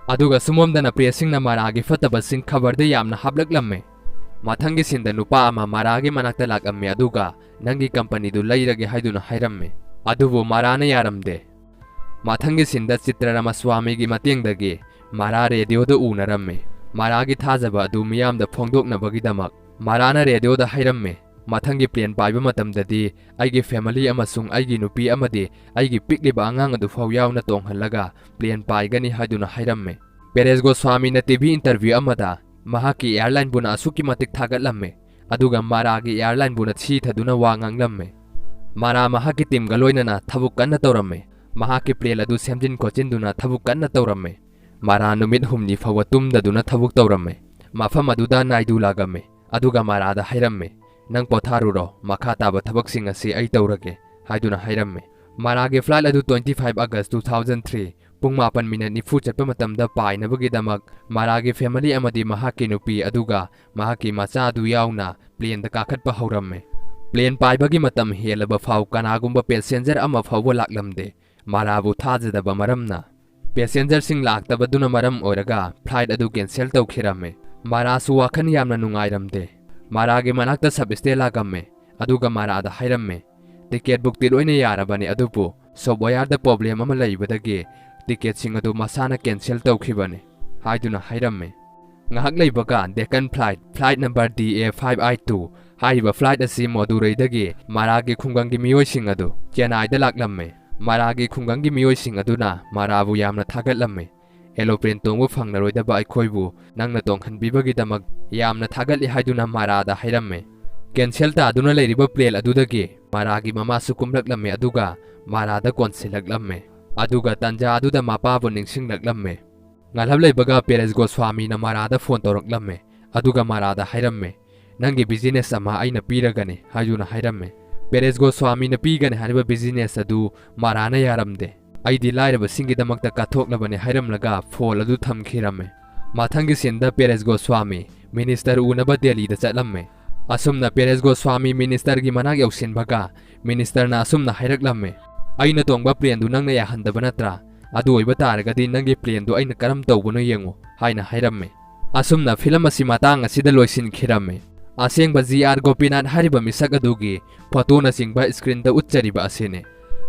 ꯑꯗꯨꯒ ꯁꯨꯃꯣꯝꯗꯅ ꯄ꯭ꯔꯦꯁꯁꯤꯡꯅ ꯃꯔꯥꯒꯤ ꯐꯠꯇꯕꯁꯤꯡ ꯈꯕꯔꯗ ꯌꯥꯝꯅ ꯍꯥꯞꯂꯛꯂꯝꯃꯤ꯫ ꯃꯊꯪꯒꯤ ꯁꯤꯟꯗ ꯅꯨꯄꯥ ꯑꯃ ꯃꯔꯥꯒꯤ ꯃꯅꯥꯛꯇ ꯂꯥꯛꯂꯝꯃꯤ, ꯑꯗꯨꯒ "ꯅꯪꯒꯤ ꯀꯝꯄꯅꯤꯗꯨ ꯂꯩꯔꯒꯦ" ꯍꯥꯏꯗꯨꯅ ꯍꯥꯏꯔꯝꯃꯤ꯫ ꯑꯗꯨꯕꯨ ꯃꯔꯥꯅ ꯌꯥꯔꯝꯗꯦ꯫ ꯃꯊꯪꯒꯤ ꯁꯤꯟꯗ ꯆꯤꯇ꯭ꯔ ꯔꯥꯃꯥꯁ꯭ꯋꯥꯃꯤꯒꯤ ꯃꯇꯦꯡꯗꯒꯤ ꯃꯔꯥ ꯔꯦꯗꯤꯑꯣꯗ ꯎꯅꯔꯝꯃꯤ꯫ ꯃꯔꯥꯒꯤ ꯊꯥꯖꯕ ꯑꯗꯨ ꯃꯤꯌꯥꯝꯗ ꯐꯣꯡꯗꯣꯛꯅꯕꯒꯤꯗꯃꯛ ꯃꯔꯥꯅ ꯔꯦꯗꯤꯑꯣꯗ ꯍꯥꯏꯔꯝꯃꯤ, "ꯃꯊꯪꯒꯤ ꯄ꯭ꯂꯦꯟ ꯄꯥꯏꯕ ꯃꯇꯝꯗꯗꯤ ꯑꯩꯒꯤ ꯐꯦꯃꯤꯂꯤ ꯑꯃꯁꯨꯡ ꯑꯩꯒꯤ ꯅꯨꯄꯤ ꯑꯃꯗꯤ ꯑꯩꯒꯤ ꯄꯤꯛꯂꯤꯕ ꯑꯉꯥꯡ ꯑꯗꯨ ꯐꯥꯎ ꯌꯥꯎꯅ ꯇꯣꯡꯍꯜꯂꯒ ꯄ꯭ꯂꯦꯟ ꯄꯥꯏꯒꯅꯤ" ꯍꯥꯏꯗꯨꯅ ꯍꯥꯏꯔꯝꯃꯤ꯫ ꯄꯦꯔꯦꯁ ꯒꯣꯁ꯭ꯋꯥꯃꯤꯅ ꯇꯤ ꯚꯤ ꯏꯟꯇꯔꯚ꯭ꯌꯨ ꯑꯃꯗ ꯃꯍꯥꯛꯀꯤ ꯑꯦꯌꯔꯂꯥꯏꯟꯕꯨꯅ ꯑꯁꯨꯛꯀꯤ ꯃꯇꯤꯛ ꯊꯥꯒꯠꯂꯝꯃꯤ, ꯑꯗꯨꯒ ꯃꯔꯥꯒꯤ ꯑꯦꯌꯔꯂꯥꯏꯟꯕꯨꯅ ꯁꯤꯊꯗꯨꯅ ꯋꯥ ꯉꯥꯡꯂꯝꯃꯤ꯫ ꯃꯔꯥ ꯃꯍꯥꯛꯀꯤ ꯇꯤꯝꯒ ꯂꯣꯏꯅꯅ ꯊꯕꯛ ꯀꯟꯅ ꯇꯧꯔꯝꯃꯤ꯫ ꯃꯍꯥꯛꯀꯤ ꯄ꯭ꯂꯦꯟ ꯑꯗꯨ ꯁꯦꯝꯖꯤꯟ ꯈꯣꯠꯆꯤꯟꯗꯨꯅ ꯊꯕꯛ ꯀꯟꯅ ꯇꯧꯔꯝꯃꯤ꯫ ꯃꯔꯥ ꯅꯨꯃꯤꯠ ꯍꯨꯝꯅꯤ ꯐꯥꯎꯕ ꯇꯨꯝꯗꯗꯨꯅ ꯊꯕꯛ ꯇꯧꯔꯝꯃꯤ꯫ ꯃꯐꯝ ꯑꯗꯨꯗ ꯅꯥꯏꯗꯨ ꯂꯥꯛꯂꯝꯃꯤ, ꯑꯗꯨꯒ ꯃꯔꯥꯗ ꯍꯥꯏꯔꯝꯃꯤ, "ꯅꯪ ꯄꯣꯊꯥꯔꯨꯔꯣ, ꯃꯈꯥ ꯇꯥꯕ ꯊꯕꯛꯁꯤꯡ ꯑꯁꯤ ꯑꯩ ꯇꯧꯔꯒꯦ" ꯍꯥꯏꯗꯨꯅ ꯍꯥꯏꯔꯝꯃꯤ꯫ ꯃꯔꯥꯒꯤ ꯐ꯭ꯂꯥꯏꯠ ꯑꯗꯨ twenty five August two thousand three ꯄꯨꯡ ꯃꯥꯄꯟ ꯃꯤꯅꯠ ꯅꯤꯐꯨ ꯆꯠꯄ ꯃꯇꯝꯗ ꯄꯥꯏꯅꯕꯒꯤꯗꯃꯛ ꯃꯔꯥꯒꯤ ꯐꯦꯃꯤꯂꯤ ꯑꯃꯗꯤ ꯃꯍꯥꯛꯀꯤ ꯅꯨꯄꯤ ꯑꯗꯨꯒ ꯃꯍꯥꯛꯀꯤ ꯃꯆꯥ ꯑꯗꯨ ꯌꯥꯎꯅ ꯄ꯭ꯂꯦꯟꯗ ꯀꯥꯈꯠꯄ ꯍꯧꯔꯝꯃꯤ꯫ ꯄ꯭ꯂꯦꯟ ꯄꯥꯏꯕꯒꯤ ꯃꯇꯝ ꯍꯦꯜꯂꯕ ꯐꯥꯎ ꯀꯅꯥꯒꯨꯝꯕ ꯄꯦꯁꯦꯟꯖꯔ ꯑꯃ ꯐꯥꯎꯕ ꯂꯥꯛꯂꯝꯗꯦ꯫ ꯃꯔꯥꯕꯨ ꯊꯥꯖꯗꯕ ꯃꯔꯝꯅ꯫ ꯄꯦꯁꯦꯟꯖꯔꯁꯤꯡ ꯂꯥꯛꯇꯕꯗꯨꯅ ꯃꯔꯝ ꯑꯣꯏꯔꯒ ꯐ꯭ꯂꯥꯏꯠ ꯑꯗꯨ ꯀꯦꯟꯁꯦꯜ ꯇꯧꯈꯤꯔꯝꯃꯤ꯫ ꯃꯔꯥꯁꯨ ꯋꯥꯈꯜ ꯌꯥꯝꯅ ꯅꯨꯡꯉꯥꯏꯔꯝꯗꯦ꯫ ꯃꯔꯥꯒꯤ ꯃꯅꯥꯛꯇ ꯁꯕ ꯁ꯭ꯇꯦ ꯂꯥꯛꯂꯝꯃꯤ, ꯑꯗꯨꯒ ꯃꯔꯥꯗ ꯍꯥꯏꯔꯝꯃꯤ, "ꯇꯤꯀꯦꯠ ꯕꯨꯛꯇꯤ ꯂꯣꯏꯅ ꯌꯥꯔꯕꯅꯤ, ꯑꯗꯨꯕꯨ ꯁꯣꯐꯋꯦꯌꯔꯗ ꯄ꯭ꯔꯣꯕ꯭ꯂꯦꯝ ꯑꯃ ꯂꯩꯕꯗꯒꯤ ꯇꯤꯀꯦꯠꯁꯤꯡ ꯑꯗꯨ ꯃꯁꯥꯅ ꯀꯦꯟꯁꯦꯜ ꯇꯧꯈꯤꯕꯅꯤ" ꯍꯥꯏꯗꯨꯅ ꯍꯥꯏꯔꯝꯃꯤ꯫ ꯉꯥꯏꯍꯥꯛ ꯂꯩꯕꯒ Deccan flight, flight number D A five I two ꯍꯥꯏꯔꯤꯕ ꯐ꯭ꯂꯥꯏꯠ ꯑꯁꯤ ꯃꯗꯨꯔꯩꯗꯒꯤ ꯃꯔꯥꯒꯤ ꯈꯨꯡꯒꯪꯒꯤ ꯃꯤꯑꯣꯏꯁꯤꯡ ꯑꯗꯨ ꯆꯦꯟꯅꯥꯏꯗ ꯂꯥꯛꯂꯝꯃꯤ꯫ ꯃꯔꯥꯒꯤ ꯈꯨꯡꯒꯪꯒꯤ ꯃꯤꯑꯣꯏꯁꯤꯡ ꯑꯗꯨꯅ ꯃꯔꯥꯕꯨ ꯌꯥꯝꯅ ꯊꯥꯒꯠꯂꯝꯃꯤ꯫ ꯑꯦꯔꯣꯄ꯭ꯂꯦꯟ ꯇꯣꯡꯕ ꯐꯪꯂꯔꯣꯏꯗꯕ ꯑꯩꯈꯣꯏꯕꯨ ꯅꯪꯅ ꯇꯣꯡꯍꯟꯕꯤꯕꯒꯤꯗꯃꯛ ꯌꯥꯝꯅ ꯊꯥꯒꯠꯂꯤ ꯍꯥꯏꯗꯨꯅ ꯃꯥꯔꯥꯗ ꯍꯥꯏꯔꯝꯃꯦ꯫ ꯀꯦꯟꯁꯦꯜ ꯇꯥꯗꯨꯅ ꯂꯩꯔꯤꯕ ꯄ꯭ꯂꯦꯟ ꯑꯗꯨꯗꯒꯤ ꯃꯥꯔꯥꯒꯤ ꯃꯃꯥꯁꯨ ꯀꯨꯝꯂꯛꯂꯝꯃꯦ, ꯑꯗꯨꯒ ꯃꯥꯔꯥꯗ ꯀꯣꯟꯁꯤꯜꯂꯛꯂꯝꯃꯦ꯫ ꯑꯗꯨꯒ ꯇꯟꯖꯥ ꯑꯗꯨꯗ ꯃꯄꯥꯕꯨ ꯅꯤꯡꯁꯤꯡꯂꯛꯂꯝꯃꯦ꯫ ꯉꯜꯍꯞ ꯂꯩꯕꯒ ꯄꯦꯔꯦꯁ ꯒꯣꯁ꯭ꯋꯥꯃꯤꯅ ꯃꯥꯔꯥꯗ ꯐꯣꯟ ꯇꯧꯔꯛꯂꯝꯃꯦ, ꯑꯗꯨꯒ ꯃꯥꯔꯥꯗ ꯍꯥꯏꯔꯝꯃꯦ, "ꯅꯪꯒꯤ ꯕꯤꯖꯤꯅꯦꯁ ꯑꯃ ꯑꯩꯅ ꯄꯤꯔꯒꯅꯤ" ꯍꯥꯏꯗꯨꯅ ꯍꯥꯏꯔꯝꯃꯦ꯫ ꯄꯦꯔꯦꯁ ꯒꯣꯁ꯭ꯋꯥꯃꯤꯅ ꯄꯤꯒꯅꯤ ꯍꯥꯏꯔꯤꯕ ꯕꯤꯖꯤꯅꯦꯁ ꯑꯗꯨ ꯃꯥꯔꯥꯅ ꯌꯥꯔꯝꯗꯦ꯫ "ꯑꯩꯗꯤ ꯂꯥꯏꯔꯕꯁꯤꯡꯒꯤꯗꯃꯛꯇ ꯀꯠꯊꯣꯛꯂꯕꯅꯤ" ꯍꯥꯏꯔꯝꯂꯒ ꯐꯣꯟ ꯑꯗꯨ ꯊꯝꯈꯤꯔꯝꯃꯦ꯫ ꯃꯊꯪꯒꯤ ꯁꯤꯟꯗ ꯄꯦꯔꯦꯁ ꯒꯣꯁ꯭ꯋꯥꯃꯤ ꯃꯤꯅꯤꯁꯇꯔ ꯎꯅꯕ ꯗꯦꯜꯂꯤꯗ ꯆꯠꯂꯝꯃꯦ꯫ ꯑꯁꯨꯝꯅ ꯄꯦꯔꯦꯁ ꯒꯣꯁ꯭ꯋꯥꯃꯤ ꯃꯤꯅꯤꯁꯇꯔꯒꯤ ꯃꯅꯥꯛ ꯌꯧꯁꯤꯟꯕꯒ ꯃꯤꯅꯤꯁꯇꯔꯅ ꯑꯁꯨꯝꯅ ꯍꯥꯏꯔꯛꯂꯝꯃꯦ, "ꯑꯩꯅ ꯇꯣꯡꯕ ꯄ꯭ꯂꯦꯟꯗꯨ ꯅꯪꯅ ꯌꯥꯍꯟꯗꯕ ꯅꯠꯇ꯭ꯔꯥ? ꯑꯗꯨ ꯑꯣꯏꯕ ꯇꯥꯔꯒꯗꯤ ꯅꯪꯒꯤ ꯄ꯭ꯂꯦꯟꯗꯨ ꯑꯩꯅ ꯀꯔꯝ ꯇꯧꯕꯅꯣ ꯌꯦꯡꯉꯨ" ꯍꯥꯏꯅ ꯍꯥꯏꯔꯝꯃꯦ꯫ ꯑꯁꯨꯝꯅ ꯐꯤꯂꯝ ꯑꯁꯤ ꯃꯇꯥꯡ ꯑꯁꯤꯗ ꯂꯣꯏꯁꯤꯟꯈꯤꯔꯝꯃꯦ꯫ ꯑꯁꯦꯡꯕ ꯖꯤ ꯑꯥꯔ ꯒꯣꯄꯤꯅꯥꯊ ꯍꯥꯏꯔꯤꯕ ꯃꯤꯁꯛ ꯑꯗꯨꯒꯤ ꯐꯣꯇꯣꯅꯆꯤꯡꯕ ꯁ꯭ꯀ꯭ꯔꯤꯟꯗ ꯎꯠꯆꯔꯤꯕ ꯑꯁꯤꯅꯤ꯫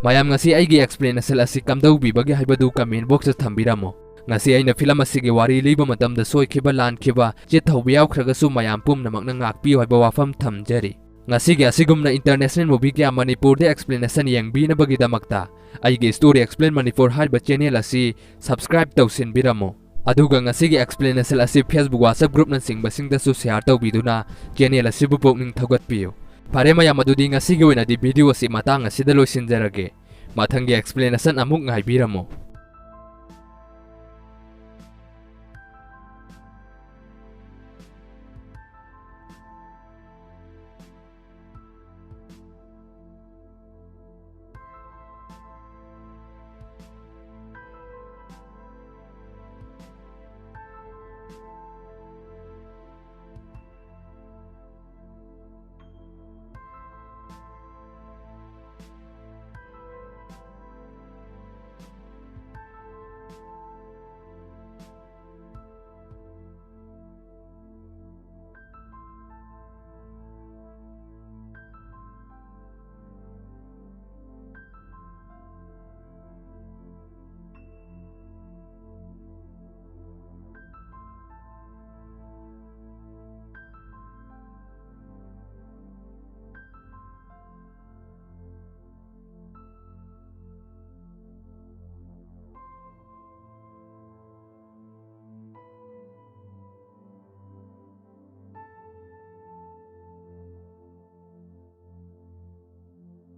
ꯃꯌꯥꯝ, ꯉꯁꯤ ꯑꯩꯒꯤ ꯑꯦꯛꯁꯄ꯭ꯂꯦꯅꯦꯁꯟ ꯑꯁꯤ ꯀꯝꯗꯧꯕꯤꯕꯒꯦ ꯍꯥꯏꯕꯗꯨ ꯀꯃꯦꯟ ꯕꯣꯛꯁꯇ ꯊꯝꯕꯤꯔꯝꯃꯨ꯫ ꯉꯁꯤ ꯑꯩꯅ ꯐꯤꯂꯝ ꯑꯁꯤꯒꯤ ꯋꯥꯔꯤ ꯂꯤꯕ ꯃꯇꯝꯗ ꯁꯣꯏꯈꯤꯕ, ꯂꯥꯟꯈꯤꯕ, ꯆꯤꯠ ꯊꯧꯕ ꯌꯥꯎꯈ꯭ꯔꯒꯁꯨ ꯃꯌꯥꯝ ꯄꯨꯝꯅꯃꯛꯅ ꯉꯥꯛꯄꯤꯌꯨ ꯍꯥꯏꯕ ꯋꯥꯐꯝ ꯊꯝꯖꯔꯤ꯫ ꯉꯁꯤꯒꯤ ꯑꯁꯤꯒꯨꯝꯅ ꯏꯟꯇꯔꯅꯦꯁꯅꯦꯜ ꯃꯨꯚꯤ ꯀꯌꯥ ꯃꯅꯤꯄꯨꯔꯗ ꯑꯦꯛꯁꯄ꯭ꯂꯦꯅꯦꯁꯟ ꯌꯦꯡꯕꯤꯅꯕꯒꯤꯗꯃꯛꯇ ꯑꯩꯒꯤ ꯁ꯭ꯇꯣꯔꯤ ꯑꯦꯛꯁꯄ꯭ꯂꯦꯟ ꯃꯅꯤꯄꯨꯔ ꯍꯥꯏꯔꯤꯕ ꯆꯦꯅꯦꯜ ꯑꯁꯤ ꯁꯕꯁꯀ꯭ꯔꯥꯏꯕ ꯇꯧꯁꯤꯟꯕꯤꯔꯝꯃꯨ꯫ ꯑꯗꯨꯒ ꯉꯁꯤꯒꯤ ꯑꯦꯛꯁꯄ꯭ꯂꯦꯅꯦꯁꯟ ꯑꯁꯤ Facebook, WhatsApp ꯒ꯭ꯔꯨꯞꯅꯆꯤꯡꯕꯁꯤꯡꯗꯁꯨ ꯁꯦꯌꯥꯔ ꯇꯧꯕꯤꯗꯨꯅ ꯆꯦꯅꯦꯜ ꯑꯁꯤꯕꯨ ꯄꯨꯛꯅꯤꯡ ꯊꯧꯒꯠꯄꯤꯌꯨ꯫ ꯐꯔꯦ ꯃꯌꯥꯝ, ꯑꯗꯨꯗꯤ ꯉꯁꯤꯒꯤ ꯑꯣꯏꯅꯗꯤ ꯚꯤꯗꯤꯑꯣ ꯑꯁꯤ ꯃꯇꯥꯡ ꯑꯁꯤꯗ ꯂꯣꯏꯁꯤꯟꯖꯔꯒꯦ꯫ ꯃꯊꯪꯒꯤ ꯑꯦꯛꯁꯄ꯭ꯂꯦꯅꯦꯁꯟ ꯑꯃꯨꯛ ꯉꯥꯏꯕꯤꯔꯝꯃꯨ꯫